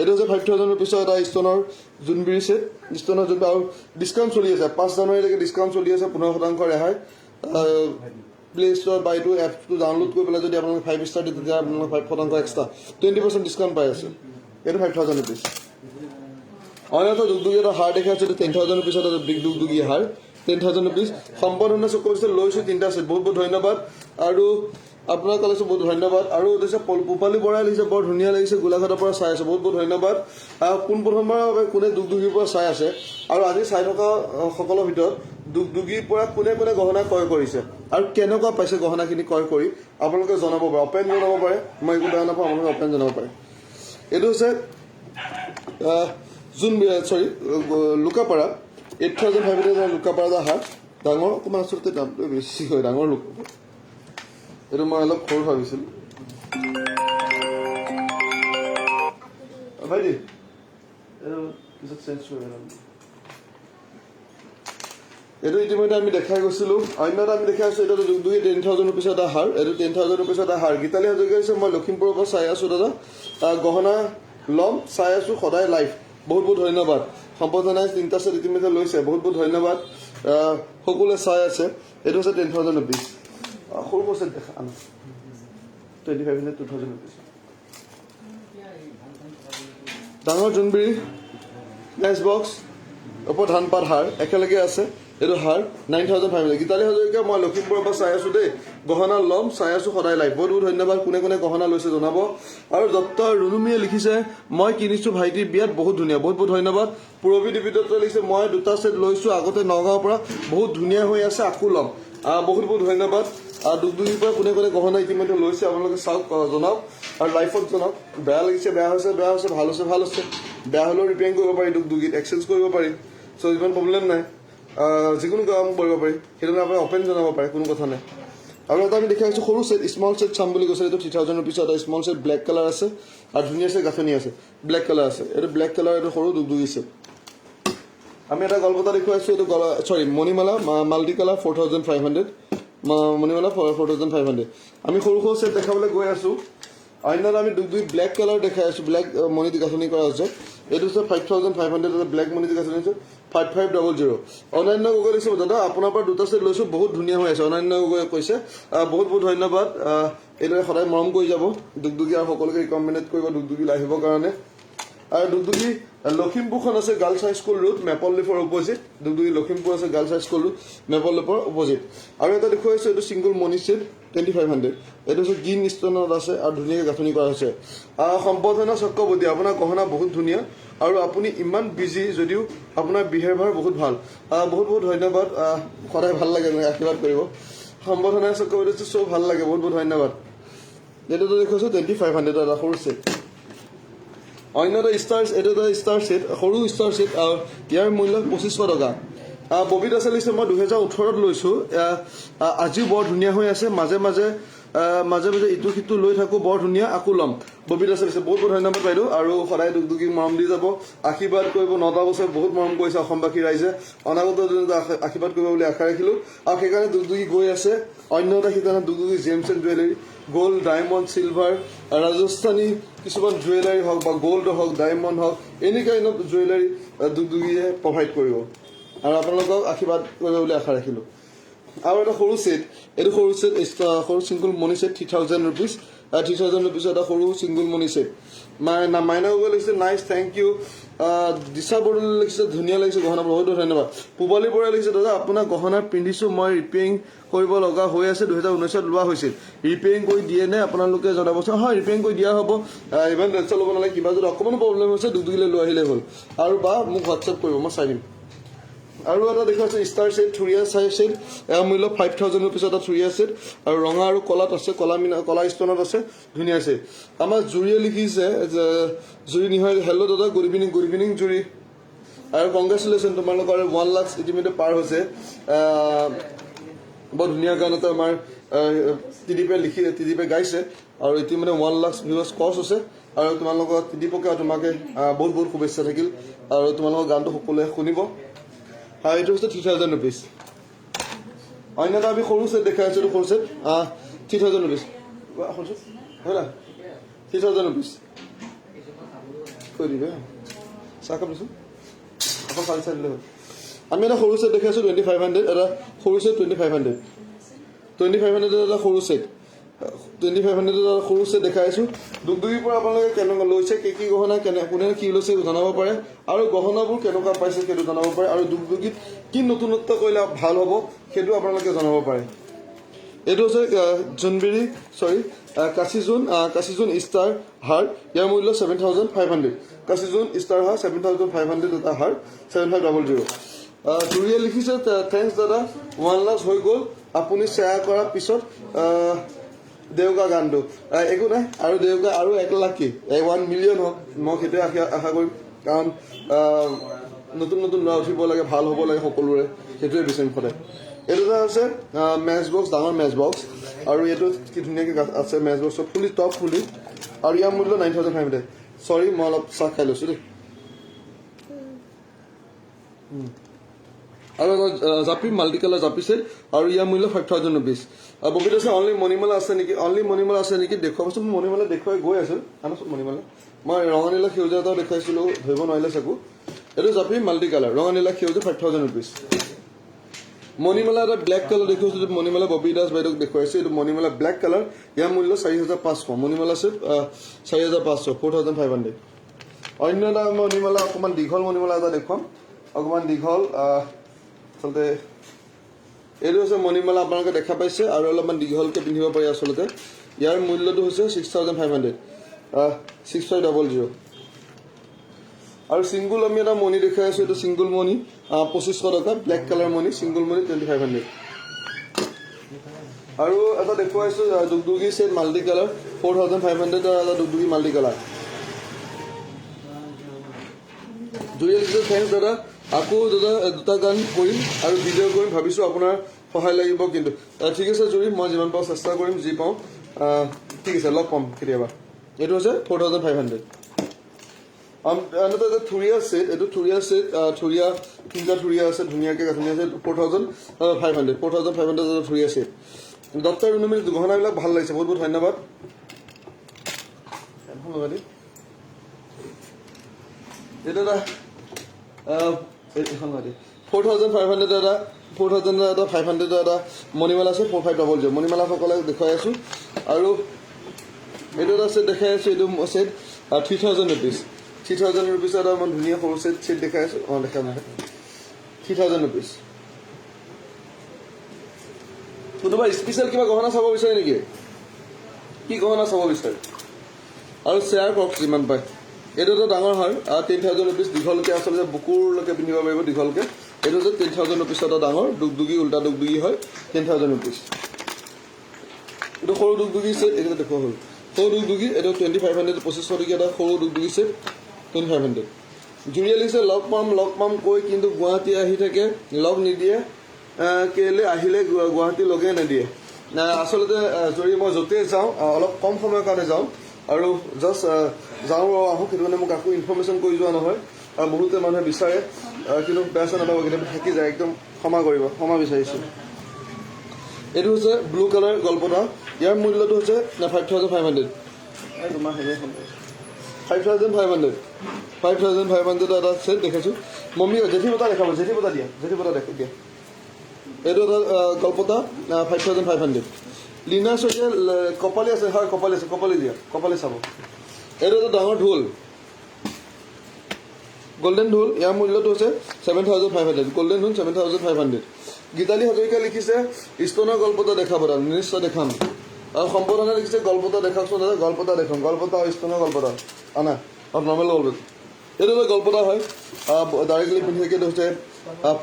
এইটো হৈছে 5000 ৰুপিছৰ এটা ষ্ট'নৰ জোনবিৰি ছেট, ষ্ট'নৰ যোনটো, আৰু ডিছকাউণ্ট চলি আছে, 5 জানুৱাৰীলৈকে ডিছকাউণ্ট চলি আছে, 15% ৰেহাই। প্লে ষ্ট'ৰ বা এইটো এপটো ডাউনলোড কৰি পেলাই যদি আপোনালোকে 5 ষ্টাৰ দিয়ে, তেতিয়া আপোনালোকে 5% এক্সট্ৰা 20% ডিছকাউণ্ট পাই আছে। এইটো 5000 ৰুপিছ। অন্য এটা দুগদুগী এটা হাৰ দেখাইছে, এইটো 10,000 ৰুপিছত এটা বিগ দুগদুগী হাৰ, 10,000 ৰুপিছ। সম্বৰ্ধনা চক্ৰৱৰ্তী লৈছোঁ তিনিটা ছেট, বহুত বহুত ধন্যবাদ। আৰু আপোনাৰ কলেজো বহুত ধন্যবাদ। আৰু দিছে পূপালী বৰাই লিখিছে, বৰ ধুনীয়া লাগিছে, গোলাঘাটৰ পৰা চাই আছে, বহুত বহুত ধন্যবাদ। পোনপ্ৰথমবাৰৰ বাবে কোনে দুগদুগীৰ পৰা চাই আছে, আৰু আজি চাই থকা সকলৰ ভিতৰত দুগদুগীৰ পৰা কোনে কোনে গহনা ক্ৰয় কৰিছে আৰু কেনেকুৱা পাইছে গহনাখিনি ক্ৰয় কৰি, আপোনালোকে জনাব পাৰে, অপেন জনাব পাৰে, মই একো বেয়া নাপাওঁ, আপোনালোকে অপেন জনাব পাৰে। এইটো হৈছে যোন চৰি লুকাপাৰা, 8500 লুকাপাৰা এটা হাৰ, ডাঙৰ অকণমান, আচলতে দামটো বেছি হয়, ডাঙৰ লুকাপাৰা। এইটো মই অলপ সৰু ভাবিছিলোঁ। ভাইটি, এইটো পিছত চেঞ্জ কৰিব নামটো। এইটো ইতিমধ্যে আমি দেখাই গৈছিলোঁ। অন্য এটা আমি দেখাই আছোঁ, এইটো দুই 10,000 ৰুপিছৰ এটা হাৰ, এইটো 10,000 ৰুপিছৰ এটা হাৰ। গীতালি হাজৰিকা হৈছে, মই লখিমপুৰৰ পৰা চাই আছোঁ দাদা, গহনা ল'ম, চাই আছোঁ সদায় লাইভ, বহুত বহুত ধন্যবাদ। সম্পদনাই তিনিটা ছেট ইতিমধ্যে লৈছে, বহুত বহুত ধন্যবাদ। সকলোৱে চাই আছে। এইটো হৈছে 10,000 ৰুপিছ। সৰু সৰু ছেট দেখা আনা, 2500, 2000 rupees. ডাঙৰ জোনবিৰি নেক্সট বক্স, ওপৰত ধানপাত হাৰ একেলগে আছে, এইটো হাৰ 9500। গীতালি হাজৰিকা, মই লখিমপুৰৰ পৰা চাই আছোঁ দেই, গহনা ল'ম, চাই আছোঁ সদায় লাইভ, বহুত বহুত ধন্যবাদ। কোনে কোনে গহনা লৈছে জনাব। আৰু দত্ত ৰুণুমীয়ে লিখিছে, মই কিনিছোঁ ভাইটিৰ বিয়াত, বহুত ধুনীয়া, বহুত বহুত ধন্যবাদ। পূৰবী দেৱী দত্তই লিখিছে, মই দুটা ছেট লৈছোঁ আগতে নগাঁৱৰ পৰা, বহুত ধুনীয়া হৈ আছে, আকৌ ল'ম, বহুত বহুত ধন্যবাদ। দুগদুগীৰ পৰা কোনে কোনে গহনা ইতিমধ্যে লৈছে, আপোনালোকে চাওক, জনাওক আৰু লাইফত জনাওক। বেয়া লাগিছে বেয়া হৈছে, বেয়া হৈছে, ভাল হৈছে ভাল হৈছে। বেয়া হ'লেও ৰিপেয়াৰিং কৰিব পাৰি, দুগদুগীত এক্সচেঞ্জ কৰিব পাৰি। চ' ইমান প্ৰব্লেম নাই, যিকোনো কাম কৰিব পাৰি। সেইটো আপুনি অপেন জনাব পাৰে, কোনো কথা নাই। আৰু এটা আমি দেখাইছোঁ সৰু ছেট, স্মল ছেট চাম বুলি কৈছে। এইটো 3000 ৰুপিছৰ এটা স্মল ছেট, ব্লেক কালাৰ আছে আৰু ধুনীয়া গাঁথনি আছে, ব্লেক কালাৰ আছে। এইটো ব্লেক কালাৰ, এইটো সৰু দুগদুগী ছেট। আমি এটা গলপতা দেখুৱাইছোঁ। এইটো গলা, চৰি, মণিমালা, multi colour, 4500। Manimala, 4500। আমি সৰু সৰু ছেট দেখাবলৈ গৈ আছোঁ। অন্য এটা আমি দুগদুগী ব্লেক কালাৰ দেখাই আছোঁ। ব্লেক মণি গাঁথনি কৰা হৈছে। এইটো হৈছে 5500। এটা ব্লেক মণি গাঁথনি হৈছে, 5500। অনন্য গগৈ লিখিছে, দাদা, আপোনাৰ পৰা দুটা ছেট লৈছোঁ, বহুত ধুনীয়া হৈ আছে। অনন্য গগৈয়ে কৈছে। বহুত বহুত ধন্যবাদ। এইদৰে সদায় মৰম কৰি যাব দুগদুগী আৰু সকলোকে ৰিকমেণ্ডেড কৰিব দুগদুগীলৈ আহিবৰ কাৰণে। আৰু দুগদুগী লখিমপুৰখন আছে গাৰ্লছ হাইস্কুল ৰোড, মেপল লিফৰ অপজিট। দুগদুগী লখিমপুৰ আছে গাৰ্লছ হাইস্কুল ৰোড, মেপল লিফৰ অপজিট। আৰু এটা দেখুৱাইছোঁ, এইটো ছিংগল মণি ছেট, 2500। এইটো হৈছে গ্ৰীণ ষ্ট'নত আছে আৰু ধুনীয়াকৈ গাঁথনি কৰা হৈছে। সম্বৰ্ধনা চক্ৰৱৰ্তী, আপোনাৰ গহনা বহুত ধুনীয়া আৰু আপুনি ইমান বিজি যদিও আপোনাৰ বিহেভিয়াৰ বহুত ভাল। বহুত বহুত ধন্যবাদ। সদায় ভাল লাগে এনেকৈ আশীৰ্বাদ কৰিব। সম্বৰ্ধনা চক্ৰৱৰ্তী, চব ভাল লাগে, বহুত বহুত ধন্যবাদ। এইটো দেখুৱাইছোঁ, 2500 এটা সৰু ছেট। অন্য এটা ষ্টাৰ, এইটো এটা ষ্টাৰ ছেট, সৰু ষ্টাৰ ছেট আৰু ইয়াৰ মূল্য 2500 টকা। ববী দাসে লিখিছে, মই 2018ত লৈছোঁ, আহ, আহ, আজিও বৰ ধুনীয়া হৈ আছে। মাজে মাজে ইটো সিটো লৈ থাকোঁ, বৰ ধুনীয়া, আকৌ ল'ম। ববী দাসে লিখিছে। বহুত বহুত ধন্যবাদ বাইদেউ। আৰু সদায় দুগদুগীক মৰম দি যাব, আশীৰ্বাদ কৰিব। 9টা বছৰ বহুত মৰম কৰিছে অসমবাসী ৰাইজে, অনাগত দিনতো আশীৰ্বাদ কৰিব বুলি আশা ৰাখিলোঁ। আৰু সেইকাৰণে দুগদুগী গৈ আছে অন্য এটা ঠিকনা, Dugdugi James and jewellery. Gold, diamond, silver, Rajasthani কিছুমান জুৱেলাৰী হওক বা গ'ল্ড হওক, ডায়মণ্ড হওক, এনি কাইণ্ড অফ জুৱেলাৰী দুগদুগীয়ে প্ৰভাইড কৰিব আৰু আপোনালোকক আশীৰ্বাদ কৰিব বুলি আশা ৰাখিলোঁ। আৰু এটা সৰু ছেট, এইটো সৰু ছেট, সৰু ছিংগল মণি ছেট, 3000 ৰুপিজ। 3000 ৰুপিজৰ এটা সৰু ছিংগল মণি ছেট। মাইনা গগৈ লিখিছে, নাইচ, thank U. দিশা বৰদলৈ লিখিছে, ধুনীয়া লাগিছে গহনা, বহুত বহুত ধন্যবাদ। পূবালী বৰাই লিখিছে, দাদা, আপোনাৰ গহনা পিন্ধিছোঁ মই, ৰিপেয়াৰিং কৰিব লগা হৈ আছে, 2019ত লোৱা হৈছিল, ৰিপেয়াৰিং কৰি দিয়ে নে আপোনালোকে জনাবচোন। হয়, ৰিপেয়াৰিং কৰি দিয়া হ'ব। ইমান টেনশ্যন ল'ব নালাগে। কিবা যদি অকণমানো প্ৰব্লেম হৈছে, দুগদুগীলৈ লৈ আহিলেই হ'ল আৰু বা মোক হোৱাটছএপ কৰিব, মই চাই দিম। আৰু এটা দেখুৱাইছে ষ্টাৰ ছেট, থুৰীয়া চাই ছেট। ইয়াৰ মূল্য 5000 ৰুপিছ। এটা থুৰীয়া ছেট আৰু ৰঙা আৰু কলাত আছে, কলা মিনা, কলা ষ্ট'নত আছে, ধুনীয়া ছেট। আমাৰ জুৰিয়ে লিখিছে যে, জুৰি নিহাই, হেল্ল' দাদা, গুড ইভিনিং। গুড ইভিনিং জুৰি আৰু কংগ্ৰেচুলেশ্যন, তোমালোকৰ 1 লাখ ইতিমধ্যে পাৰ হৈছে। বৰ ধুনীয়া গান এটা আমাৰ ত্ৰিদীপে লিখি, ত্ৰিদীপে গাইছে আৰু ইতিমধ্যে 1 লাখ ভিউৱাৰ্ছ ক্ৰছ হৈছে। আৰু তোমালোকৰ ত্ৰিদীপকে আৰু তোমাকে বহুত বহুত শুভেচ্ছা থাকিল আৰু তোমালোকৰ গানটো সকলোৱে শুনিব। হয়, এইটো হৈছে 3000 ৰুপিজ। অন্য এটা আমি সৰু ছেট দেখাই আছোঁ। এইটো সৰু ছেট, 3000 ৰুপিজ। সৰু ছেট হয় না, 3000 ৰুপিজ। কৈ দিবে, চাহ কাপ দিছোঁ, আকৌ খালি চাই দিলে হ'ল। আমি এটা সৰু ছেট দেখাইছোঁ, 2500। এটা সৰু ছেট, 2500। 2500 এটা সৰু ছেট, 2500 এটা সৰু ছেট দেখাই আছোঁ। দুগদুগীৰ পৰা আপোনালোকে কেনেকুৱা লৈছে, কি কি গহনা, কেনে কোনে কি লৈছে জনাব পাৰে আৰু গহনাবোৰ কেনেকুৱা পাইছে সেইটো জনাব পাৰে আৰু দুগদুগীত কি নতুনত্ব কৰিলে ভাল হ'ব সেইটো আপোনালোকে জনাব পাৰে। এইটো হৈছে জোনবিৰি, চৰি, কাশীজোন, কাশীজোন ষ্টাৰ হাৰ। ইয়াৰ মূল্য 7500। কাশীজোন ষ্টাৰ হাৰ, 7500 এটা হাৰ, 7500। জুৰিয়ে লিখিছে, thanks দাদা, 1 লাখ হৈ গ'ল আপুনি শ্বেয়াৰ কৰাৰ পিছত দেউকা গানটো। একো নাই, আৰু দেউকা আৰু 1 লাখ কি, 1 মিলিয়ন হওক, মই সেইটোৱে আশা আশা কৰিম। কাৰণ নতুন নতুন ল'ৰা উঠিব লাগে, ভাল হ'ব লাগে সকলোৰে, সেইটোৱে বিচাৰিম সদায়। এইটো এটা হৈছে মেচ বক্স, ডাঙৰ মেচ বক্স আৰু এইটো কি ধুনীয়াকৈ আছে মেচ বক্সৰ ফুলি, টপ ফুলি আৰু ইয়াৰ মূল্য 9500। চৰি, মই অলপ চাহ খাই লৈছোঁ দেই। আৰু এটা জাপি, মাল্টি কালাৰ জাপি ছেট আৰু ইয়াৰ মূল্য 5000 ৰুপিজ। ববিত আছে, অনলি মণিমালা আছে নেকি? অনলি মণিমালা আছে নেকি দেখুৱাবচোন। মই মণিমালা দেখুৱাই গৈ আছোঁ, আনাচোন মণিমালা। মই ৰঙা নীলা সেউজীয়া এটাও দেখুৱাইছিলোঁ, ধৰিব নোৱাৰিলে চাগো। এইটো জাপি মাল্টি কালাৰ, ৰঙা নীলা সেউজীয়া, 5000 ৰুপিজ। মণিমালা এটা ব্লেক কালাৰ দেখুৱাইছোঁ। এইটো মণিমালা ববী দাস বাইদেউক দেখুৱাইছোঁ। এইটো মণিমালা ব্লেক কালাৰ, ইয়াৰ মূল্য 4500। মণিমালা ছেট 4500, 4500। অন্য এটা মণিমালা, অকণমান দীঘল মণিমালা এটা দেখুৱাম, অকণমান দীঘল। আচলতে এইটো হৈছে মণিমালা, আপোনালোকে দেখা পাইছে আৰু অলপমান দীঘলকৈ পিন্ধিব পাৰি আচলতে। ইয়াৰ মূল্যটো হৈছে 6500, 6500। আৰু ছিংগুল আমি এটা মণি দেখুৱাই আছোঁ। এইটো ছিংগুল মণি, 2500 টকা। ব্লেক কালাৰ মণি, ছিংগুল মণি, 2500। আৰু এটা দেখুৱাইছোঁ দুগদুগী ছেট মাল্টি কালাৰ 4500 এটা দুগদুগী মাল্টি কালাৰ। জুৰিয়ে লিখিছে thanks দাদা, আকৌ দাদা দুটা গান কৰিম আৰু ভিডিঅ' কৰিম ভাবিছোঁ, আপোনাৰ সহায় লাগিব কিন্তু। ঠিক আছে জুৰি, মই যিমান পাৰোঁ চেষ্টা কৰিম, যি পাওঁ। ঠিক আছে, লগ পাম কেতিয়াবা। এইটো হৈছে 4500। আনহাতে এটা থুৰীয়া ছেট, এইটো থুৰীয়া ছেট, থুৰীয়া তিনিটা থুৰীয়া আছে, ধুনীয়াকৈ গাঁথনি আছে, 4500, 4500 এটা থুৰীয়া ছেট। দত্তৰ ৰুণুমী গহনাবিলাক ভাল লাগিছে, বহুত বহুত ধন্যবাদ। এইটো এটা এইখন 4500 এটা, 4000 এটা, 500 এটা মণিমালা আছে, 4500 মণিমালাসকলে দেখুৱাই আছোঁ। আৰু এইটো এটা ছেট দেখাই আছোঁ, এইটো ছেট 3000 ৰুপিজ, 3000 ৰুপিজ এটা মই ধুনীয়া সৰু ছেট দেখাই আছোঁ। অঁ দেখা নাই, 3000 ৰুপিজ। কোনোবা স্পেচিয়েল কিবা গহনা চাব বিচাৰে নেকি? কি গহনা চাব বিচাৰে? আৰু শ্বেয়াৰ কৰক যিমান পায়। এইটো এটা ডাঙৰ হাৰ, 10000 ৰুপিজ, দীঘলকৈ আচলতে বুকুৰলৈকে পিন্ধিব পাৰিব দীঘলকৈ। এইটো হৈছে 10000 ৰুপিজ এটা ডাঙৰ দুগদুগী, উল্টা দুগদুগী হয়, 10000 ৰুপিজ। এইটো সৰু দুগদুগী ছেট, এইটো দেখুওৱা হ'ল সৰু দুগদুগী, এইটো 2500, 2500 টকীয়া এটা সৰু দুগদুগী ছেট, 2500। জুৰিয়ে লিখিছে লগ পাম লগ পাম কৈ কিন্তু গুৱাহাটী আহি থাকে, লগ নিদিয়ে, কেলৈ আহিলে গুৱাহাটী লগে নিদিয়ে। আচলতে জুৰি মই য'তেই যাওঁ অলপ কম সময়ৰ কাৰণে যাওঁ আৰু জাষ্ট যাওঁ আৰু আহোঁ, সেইটো কাৰণে মোক আকৌ ইনফৰ্মেশ্যন কৰি যোৱা নহয়। আৰু বহুতে মানুহে বিচাৰে, কিন্তু বেয়া চেয়া নাপাব, কেতিয়াবা থাকি যায়, একদম ক্ষমা কৰিব, ক্ষমা বিচাৰিছোঁ। এইটো হৈছে ব্লু কালাৰ গল্পটা, ইয়াৰ মূল্যটো হৈছে 5500। তোমাৰ হেৰি 5500, 5500 এটা ছেট দেখাইছোঁ। মম্মী জেঠী বতা দেখাব, জেঠী বতা দিয়া, জেঠী বতা দেখা দিয়া। এইটো এটা গল্পটা 5500। লীনা শইকীয়া কপালি আছে, হয় কপালি আছে, কপালি দিয়া, কপালি চাব। এইটো এটা ডাঙৰ ঢোল, গল্ডেন ঢোল, ইয়াৰ মূল্যটো হৈছে 7500, গল্ডেন ঢোল 7500। গীতালী হাজৰিকা লিখিছে ষ্টনৰ গল্পটা দেখাব দাদা, নিশ্চয় দেখাম। আৰু সম্পদনে লিখিছে গল্পটা দেখাওকচোন দাদা, গল্পটা দেখাম, গল্পটা আৰু ষ্টনৰ গল্পটা আনা, আৰু নৰ্মেল গল্প। এইটো এটা গল্পটা হয়, ডাইৰেক্টলি পিন্ধি হৈছে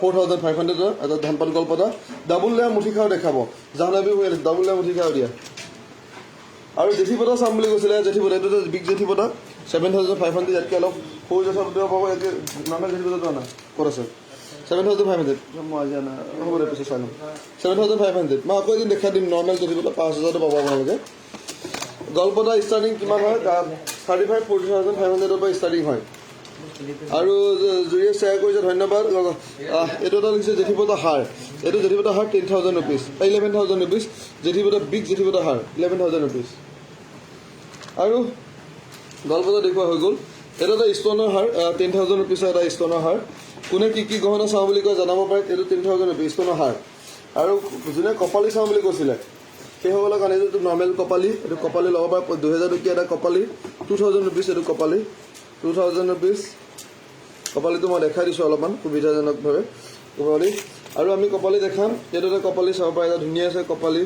4500 এটা ধানপাত গল্পটা। ডাবুল লেয়াৰ মুঠিখাও দেখাব, জাহ্নৱী ভূঞা ডাবুল লেয়াৰ মুঠিখাও দিয়া। আৰু জেঠী বতা চাম বুলি কৈছিলে, জেঠী বতা, এইটো এটা বিগ জেঠী বতা 7500, ইয়াতকৈ অলপ সৰু জেঠী বতা পাব, ইয়াতকৈ নৰ্মেল জেঠী বতাটো আনা, ক'ত আছে? 7500, মই আজি আনা হ'ব দে, পিছত চাই ল'ম। 7500 মই আকৌ এদিন দেখাই দিম। নৰ্মেল জেঠী বতা 5000টো পাব আপোনালোকে। গল্পটা ষ্টাৰ্টিং কিমান হয়? 35 4500ৰ পৰা ষ্টাৰ্টিং হয়। আৰু জুৰিয়ে শ্বেয়াৰ কৰিছে, ধন্যবাদ। এইটো এটা লিখিছে জেঠী বতা হাৰ, এইটো জেঠী বতা হাৰ 10000 ৰুপিজ, 11000 ৰুপিজ, জেঠী বতা বিগ জেঠী বতা হাৰ 11000 ৰুপিজ। আৰু গল্পটা দেখুওৱা হৈ গ'ল। এইটো এটা ষ্টনৰ হাৰ, 10000 ৰুপিজৰ এটা ষ্টনৰ হাৰ। কোনে কি কি গহনা চাওঁ বুলি কয় জনাব পাৰে। এইটো 10000 ৰুপিজ ষ্টনৰ হাৰ। আৰু যোনে কপালি চাওঁ বুলি কৈছিলে সেইসকলৰ কাৰণে এইটো নৰ্মেল কপালি, এইটো কপালি ল'ব পাৰে, 2000 টকীয়া এটা কপালি, 2000 ৰুপিজ এইটো কপালি, 2000 ৰুপিজ কপালিটো মই দেখাই দিছোঁ অলপমান সুবিধাজনকভাৱে কপালি। আৰু আমি কপালি দেখাম, এইটো এটা কপালি চাব পাৰে, এটা ধুনীয়া আছে কপালি।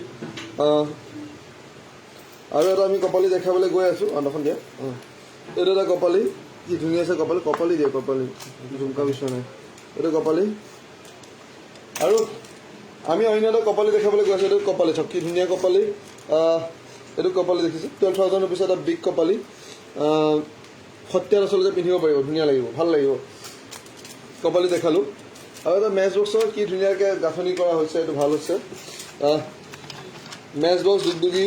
আৰু এটা আমি কপালি দেখাবলৈ গৈ আছোঁ, অ দিয়া, এইটো এটা কপালি, কি ধুনীয়া আছে কপালি, কপালি দিয়ে, কপালি ঝুমকা বিচৰা নাই, এইটো কপালি। আৰু আমি অন্য এটা কপালি দেখাবলৈ গৈ আছোঁ, এইটো কপালি চাওক কি ধুনীয়া কপালি। এইটো কপালি দেখিছে 12000 ৰুপিজ এটা বিগ কপালি। সত্যাত আচলতে পিন্ধিব পাৰিব, ধুনীয়া লাগিব, ভাল লাগিব। কপালি দেখালোঁ। আৰু এটা মেচ বক্সৰ কি ধুনীয়াকৈ গাঁথনি কৰা হৈছে, এইটো ভাল হৈছে। মেচ বক্স দুগদুগী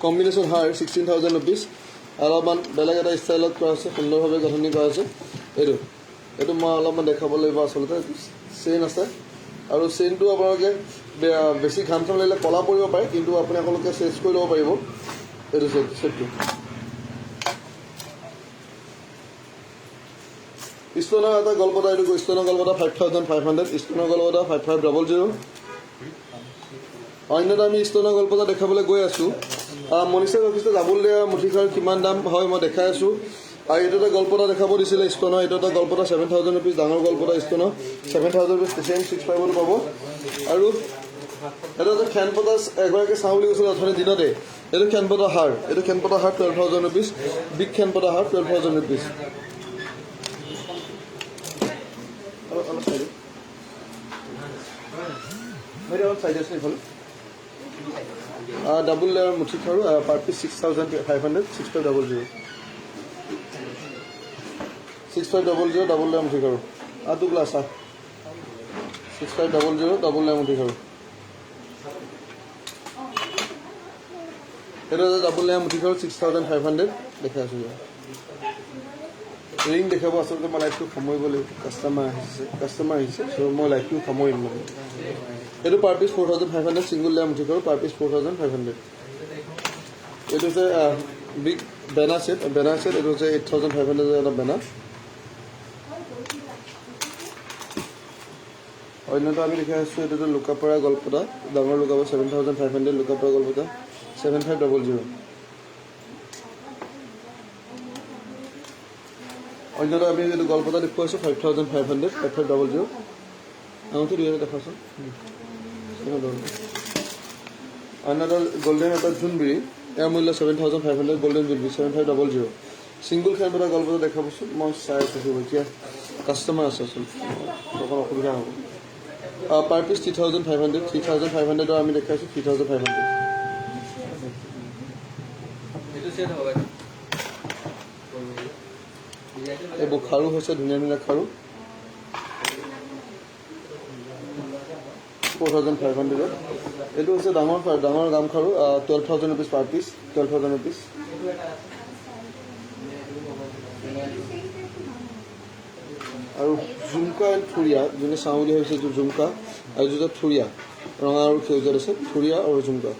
কম্বিনেশ্যন হাৰ 16000 ৰুপিজ, অলপমান বেলেগ এটা ষ্টাইলত কৰা হৈছে, সুন্দৰভাৱে গাঁথনি কৰা হৈছে। এইটো এইটো মই অলপমান দেখাব লাগিব আচলতে। এইটো চেইন আছে আৰু চেইনটো আপোনালোকে বেছি ঘাম চাম লাগিলে ক'লা পৰিব পাৰে, কিন্তু আপুনি আপোনালোকে চেঞ্জ কৰি ল'ব পাৰিব এইটো চেটটো। ষ্টনৰ এটা গল্পটা, এইটো ষ্টনৰ গল্পটা 5500, ষ্টনৰ গল্পটা 5500। অন্য এটা আমি ষ্টনৰ গল্পটা দেখাবলৈ গৈ আছোঁ। মনীষা ৰখিছে ডাবুল লেয়াৰ মুঠিখাৰ কিমান দাম হয় মই দেখাই আছোঁ। আৰু এইটো এটা গল্পটা দেখাব দিছিলে ষ্টনৰ, এইটো এটা গল্পটা 7000 ৰুপিজ, ডাঙৰ গল্পটা ষ্টনৰ 7000 ৰুপিজ, ছেম 65ত পাব। আৰু এইটো এটা খেনপতা এগৰাকী চাওঁ বুলি কৈছিলে অথনি দিনতে, এইটো খেনপতা হাৰ, এইটো খেনপতা হাৰ 12000 ৰুপিজ, বিগ খেনপতা হাৰ 12000 ৰুপিজ। অলপ চাই দিয়ক, অলপ চাই দিয়কচোন এইফালে। ডাবল লেয়াৰ মুঠি খাৰু, per piece 6500, 6500, 6500, double layer মুঠি খাৰু। টুকলা চাহ, 6500, ডাবল লেয়াৰ মুঠি খাৰু। এইটো এটা ডাবল লেয়াৰ মুঠি খাৰু, 6500 দেখাই আছোঁ। ৰিং দেখাব। আচলতে মই লাইভটো সামৰিব লাগিব, কাষ্টমাৰ আহিছে, চ' মই লাইভটো সামৰিম। মানে এইটো per piece 4500, single layer মুঠি খাৰু, per piece 4500। এইটো হৈছে বিগ বেনা ছেট, বেনা ছেট। এইটো হৈছে 8500 এটা বেনা। অন্যটো আমি দেখাই আছোঁ, এইটো লুকাপৰা গলপতা, ডাঙৰ লুকাপৰা, 7500। লুকাপৰা গলপতা, 7500। অন্যটো আমি যিটো গলপতা দেখুৱাইছোঁ, 5500, 5500। আঙুঠি দুই এটা দেখাচোন। অন্য এটা গল্ডেন এটা জোনবিৰি, ইয়াৰ মূল্য 7500। গল্ডেন জোনবিৰি, 7500। ছিংগল খেন পতা গলপতা দেখাবচোন। মই চাই আছোঁ, এতিয়া কাষ্টমাৰ আছে, আচলতে অকণ অসুবিধা হ'ব। Per piece 3500, 3500ৰ আমি দেখাইছোঁ, 3500। এইটো চেট হ'ব বাইদেউ। এইবোৰ খাৰু হৈছে, ধুনীয়া ধুনীয়া খাৰু, 4500ত। এইটো হৈছে ডাঙৰ ডাঙৰ গাম খাৰু, ₹12,000 per piece, ₹12,000। আৰু জুমকা এণ্ড থুৰিয়া, যোনে চাওঁ বুলি ভাবিছে, এইটো জুমকা আৰু যিটো থুৰিয়া, ৰঙা আৰু সেউজীয়াত আছে, থুৰিয়া আৰু জুমকা,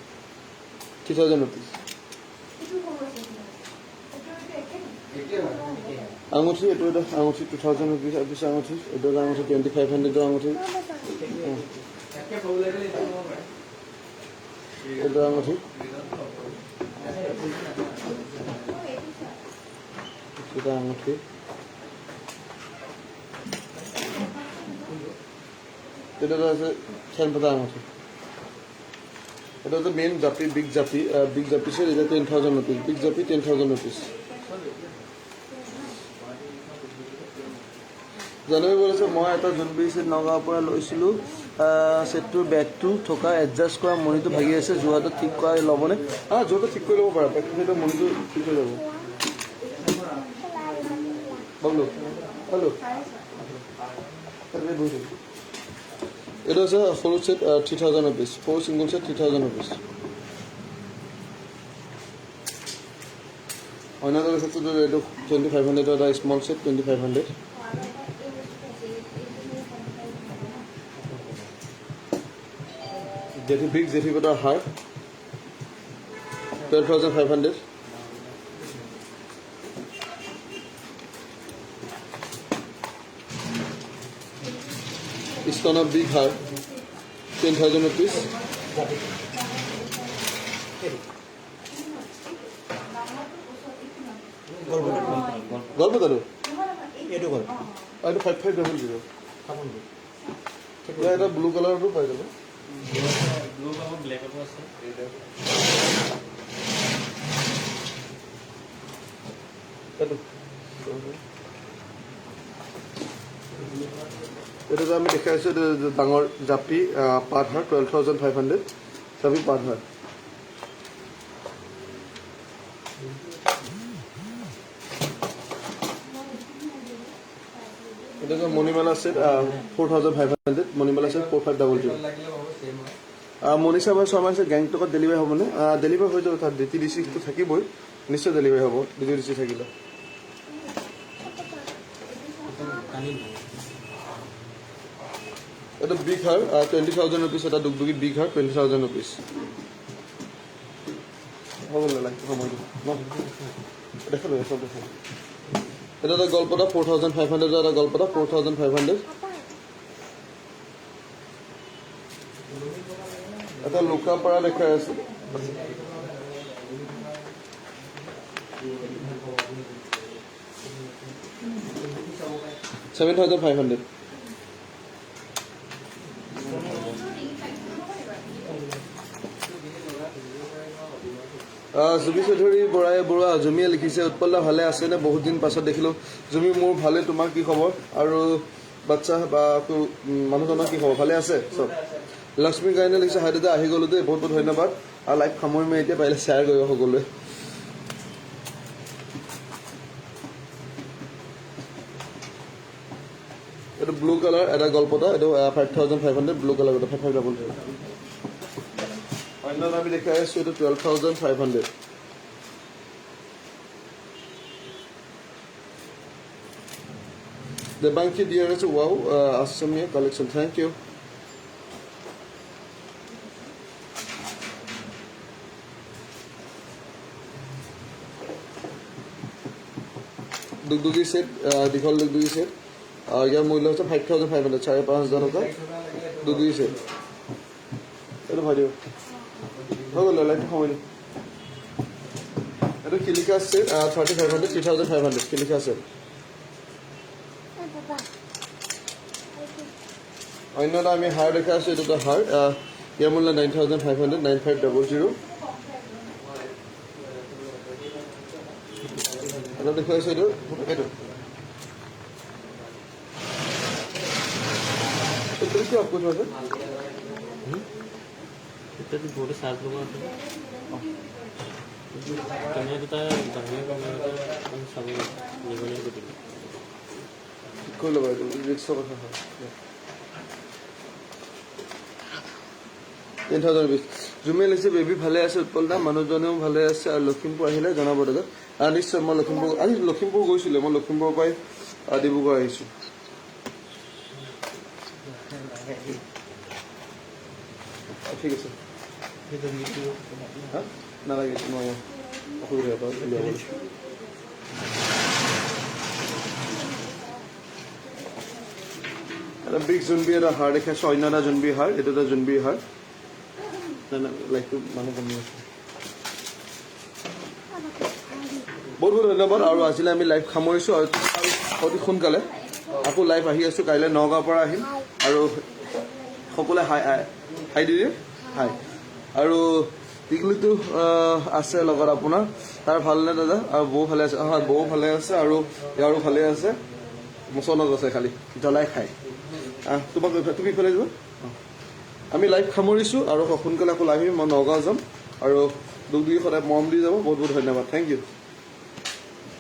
₹3000। আঙুঠি, এইটো এটা আঙুঠি, ₹2000 পিচ আঙুঠি। এইটো এটা আঙুঠি, 2500ৰ আঙুঠি। একে সৰু লাগিলে এইটো ল'ব পাৰে। এইটো আঙুঠি, এটা আঙুঠি। এইটো এটা আছে খেন পতা আঙুঠি। এটা হচ্ছে মেইন জাপি, বিগ জাপি, বিগ জাপি সেট। এটা ₹10,000, বিগ জাপি, ₹10,000। জানবী বলেছে, মই এটা জোনবিৰি ছেট নগাঁৱৰ পৰা লৈছিলোঁ। ছেটটোৰ বেগটো থকা এডজাষ্ট কৰা মণিটো ভাগি আছে, যোৰহাটত ঠিক কৰাই ল'বনে? হা, যোৰহাটত ঠিক কৰি ল'ব পাৰা। বেগটো, সেইটো মণিটো ঠিক হৈ যাব। বাবলু, হেল্ল', তাতে বহি থাকি। এইটো হৈছে সৰু ছেট, ₹3000। সৰু ছিংগল ছেট, ₹3000। অন্য এটা ক্ষেত্ৰত এইটো 2500ৰ এটা স্মল ছেট, 2500। জেঠি, বিগ জেঠি পতাৰ হাৰ, 12,500। ষ্টনৰ বিগ হাৰ, ₹10,000। গল্পতাটো এইটো গ'ল। এইটো 5500। ইয়াৰ এটা ব্লু কালাৰটো পাই যাব। ব্লু পাব, ব্লেকতো আছে। এইটো এইটো আমি দেখাইছোঁ, এইটো ডাঙৰ জাপি পাতহাৰ, 12,500, জাপি পাতহাৰ। এইটো হৈছে মণিমালা ছেট, 4500। মণিমালা ছেট, 4500। লাগিলে পাব, ছেম হয়। মনীষা ভাই শৰ্মা আছে, গেংটকত ডেলিভাৰী হ'বনে? ডেলিভাৰী হৈ যাব। তাত ডিটিডিচিটো থাকিবই, নিশ্চয় ডেলিভাৰী হ'ব ডিটিডিচি থাকিলে। টানি। এইটো বিগ হাৰ, ₹20,000। এটা দুগদুগী বিগ হাৰ, ₹20,000। হ'ব নালাগে, সময় দিম ন। দেখালো, চব দেখালো। এইটো এটা গলপতা, 4500। এটা গলপতা, 4500। এটা লোকাপাৰা দেখুৱাই আছো। 7500। জুবি চৌধুৰী বৰাই বৰুৱা জুমিয়ে লিখিছে, উৎপল দা ভালে আছেনে? বহুত দিন পাছত দেখিলোঁ। জুমি, মোৰ ভালে, তোমাৰ কি খবৰ? আৰু বাচ্চা বা মানুহজনৰ কি খবৰ? ভালে আছে চব? লক্ষ্মী গায়নে লিখিছে হাই দাদা আহি গ'লো দেই, বহুত বহুত ধন্যবাদ। আৰু লাইভ সামৰিম এতিয়া, পাৰিলে শ্বেয়াৰ কৰিব সকলোৱে। এইটো ব্লু কালাৰ এটা গল্পটা, এইটো 5500 ব্লু কালাৰ, 5500। অন্য আমি দেখাই আছোঁ এইটো 12500। দেবাংশী দিয়া আছে wow Asamiya collection, thank you. দুগদুগী set, দীঘল দুগদুগী সেট, ইয়াৰ মূল্য হৈছে 5500, 5500 টকা দুগদুগী সেট। এইটো ভৰাই দিব হৈ গ'ল, লাইটটো সময় দিম। এইটো শিলিখা সেট 3500, 3500 শিলিখা সেট। অন্য এটা আমি হাৰ দেখা আছোঁ, এইটো এটা হাৰ, ইয়াৰ মূল্য 9500, 9500। এটা দেখুৱাইছোঁ এইটো, এইটো তুমি কি অফ কৰি থোৱা আছে? এতিয়াতো বহুতে চাৰ্জ লগোৱা আছে। কেমেৰা দুটা বাহিৰৰ কেমেৰাটো চাব নিগনি গতিকে ঠিক কৰি ল'বা, এইটো ৰিক্সৰ কথা হয়। 10000 ৰুপিজ। জুমে লিখিছে বেবী ভালে আছে উৎপল দা, মানুহজনেও ভালে আছে, আৰু লখিমপুৰ আহিলে জনাব দাদা। নিশ্চয়, মই লখিমপুৰ আজি লখিমপুৰ গৈছিলোঁ, মই লখিমপুৰৰ পৰাই ডিব্ৰুগড় আহিছোঁ। ঠিক আছে, নালাগে, নহয় অসুবিধা হ'ব উলিয়াবলৈ। এটা বিগ জোনবি এটা হাৰ দেখাইছোঁ, অন্য এটা জোনবি হাৰ, এইটো এটা জোনবি হাৰ। নাই নাই, লাইটটো মানুহ কমি আছে। বহুত বহুত ধন্যবাদ। আৰু আজিলৈ আমি লাইভ সামৰিছোঁ, আৰু অতি সোনকালে আকৌ লাইভ আহি আছোঁ। কাইলৈ নগাঁৱৰ পৰা আহিম, আৰু সকলোৱে হাই হাই হাই দি দিয়ে হাই। আৰু টিকলিটো আছে লগত আপোনাৰ, তাৰ ভালনে দাদা? আৰু বৌ ভালে আছে? হয়, বৌ ভালে আছে, আৰু ইয়াৰো ভালে আছে। মুছলত আছে খালি জ্বলাই খায়। তোমাক তুমি ইফালে যোৱা। আমি লাইভ সামৰিছোঁ, আৰু সোনকালে আকৌ লাইভ আহিম। মই নগাঁও যাম, আৰু দুগদুগী সদায় মৰম দি যাব। বহুত বহুত ধন্যবাদ, thank U.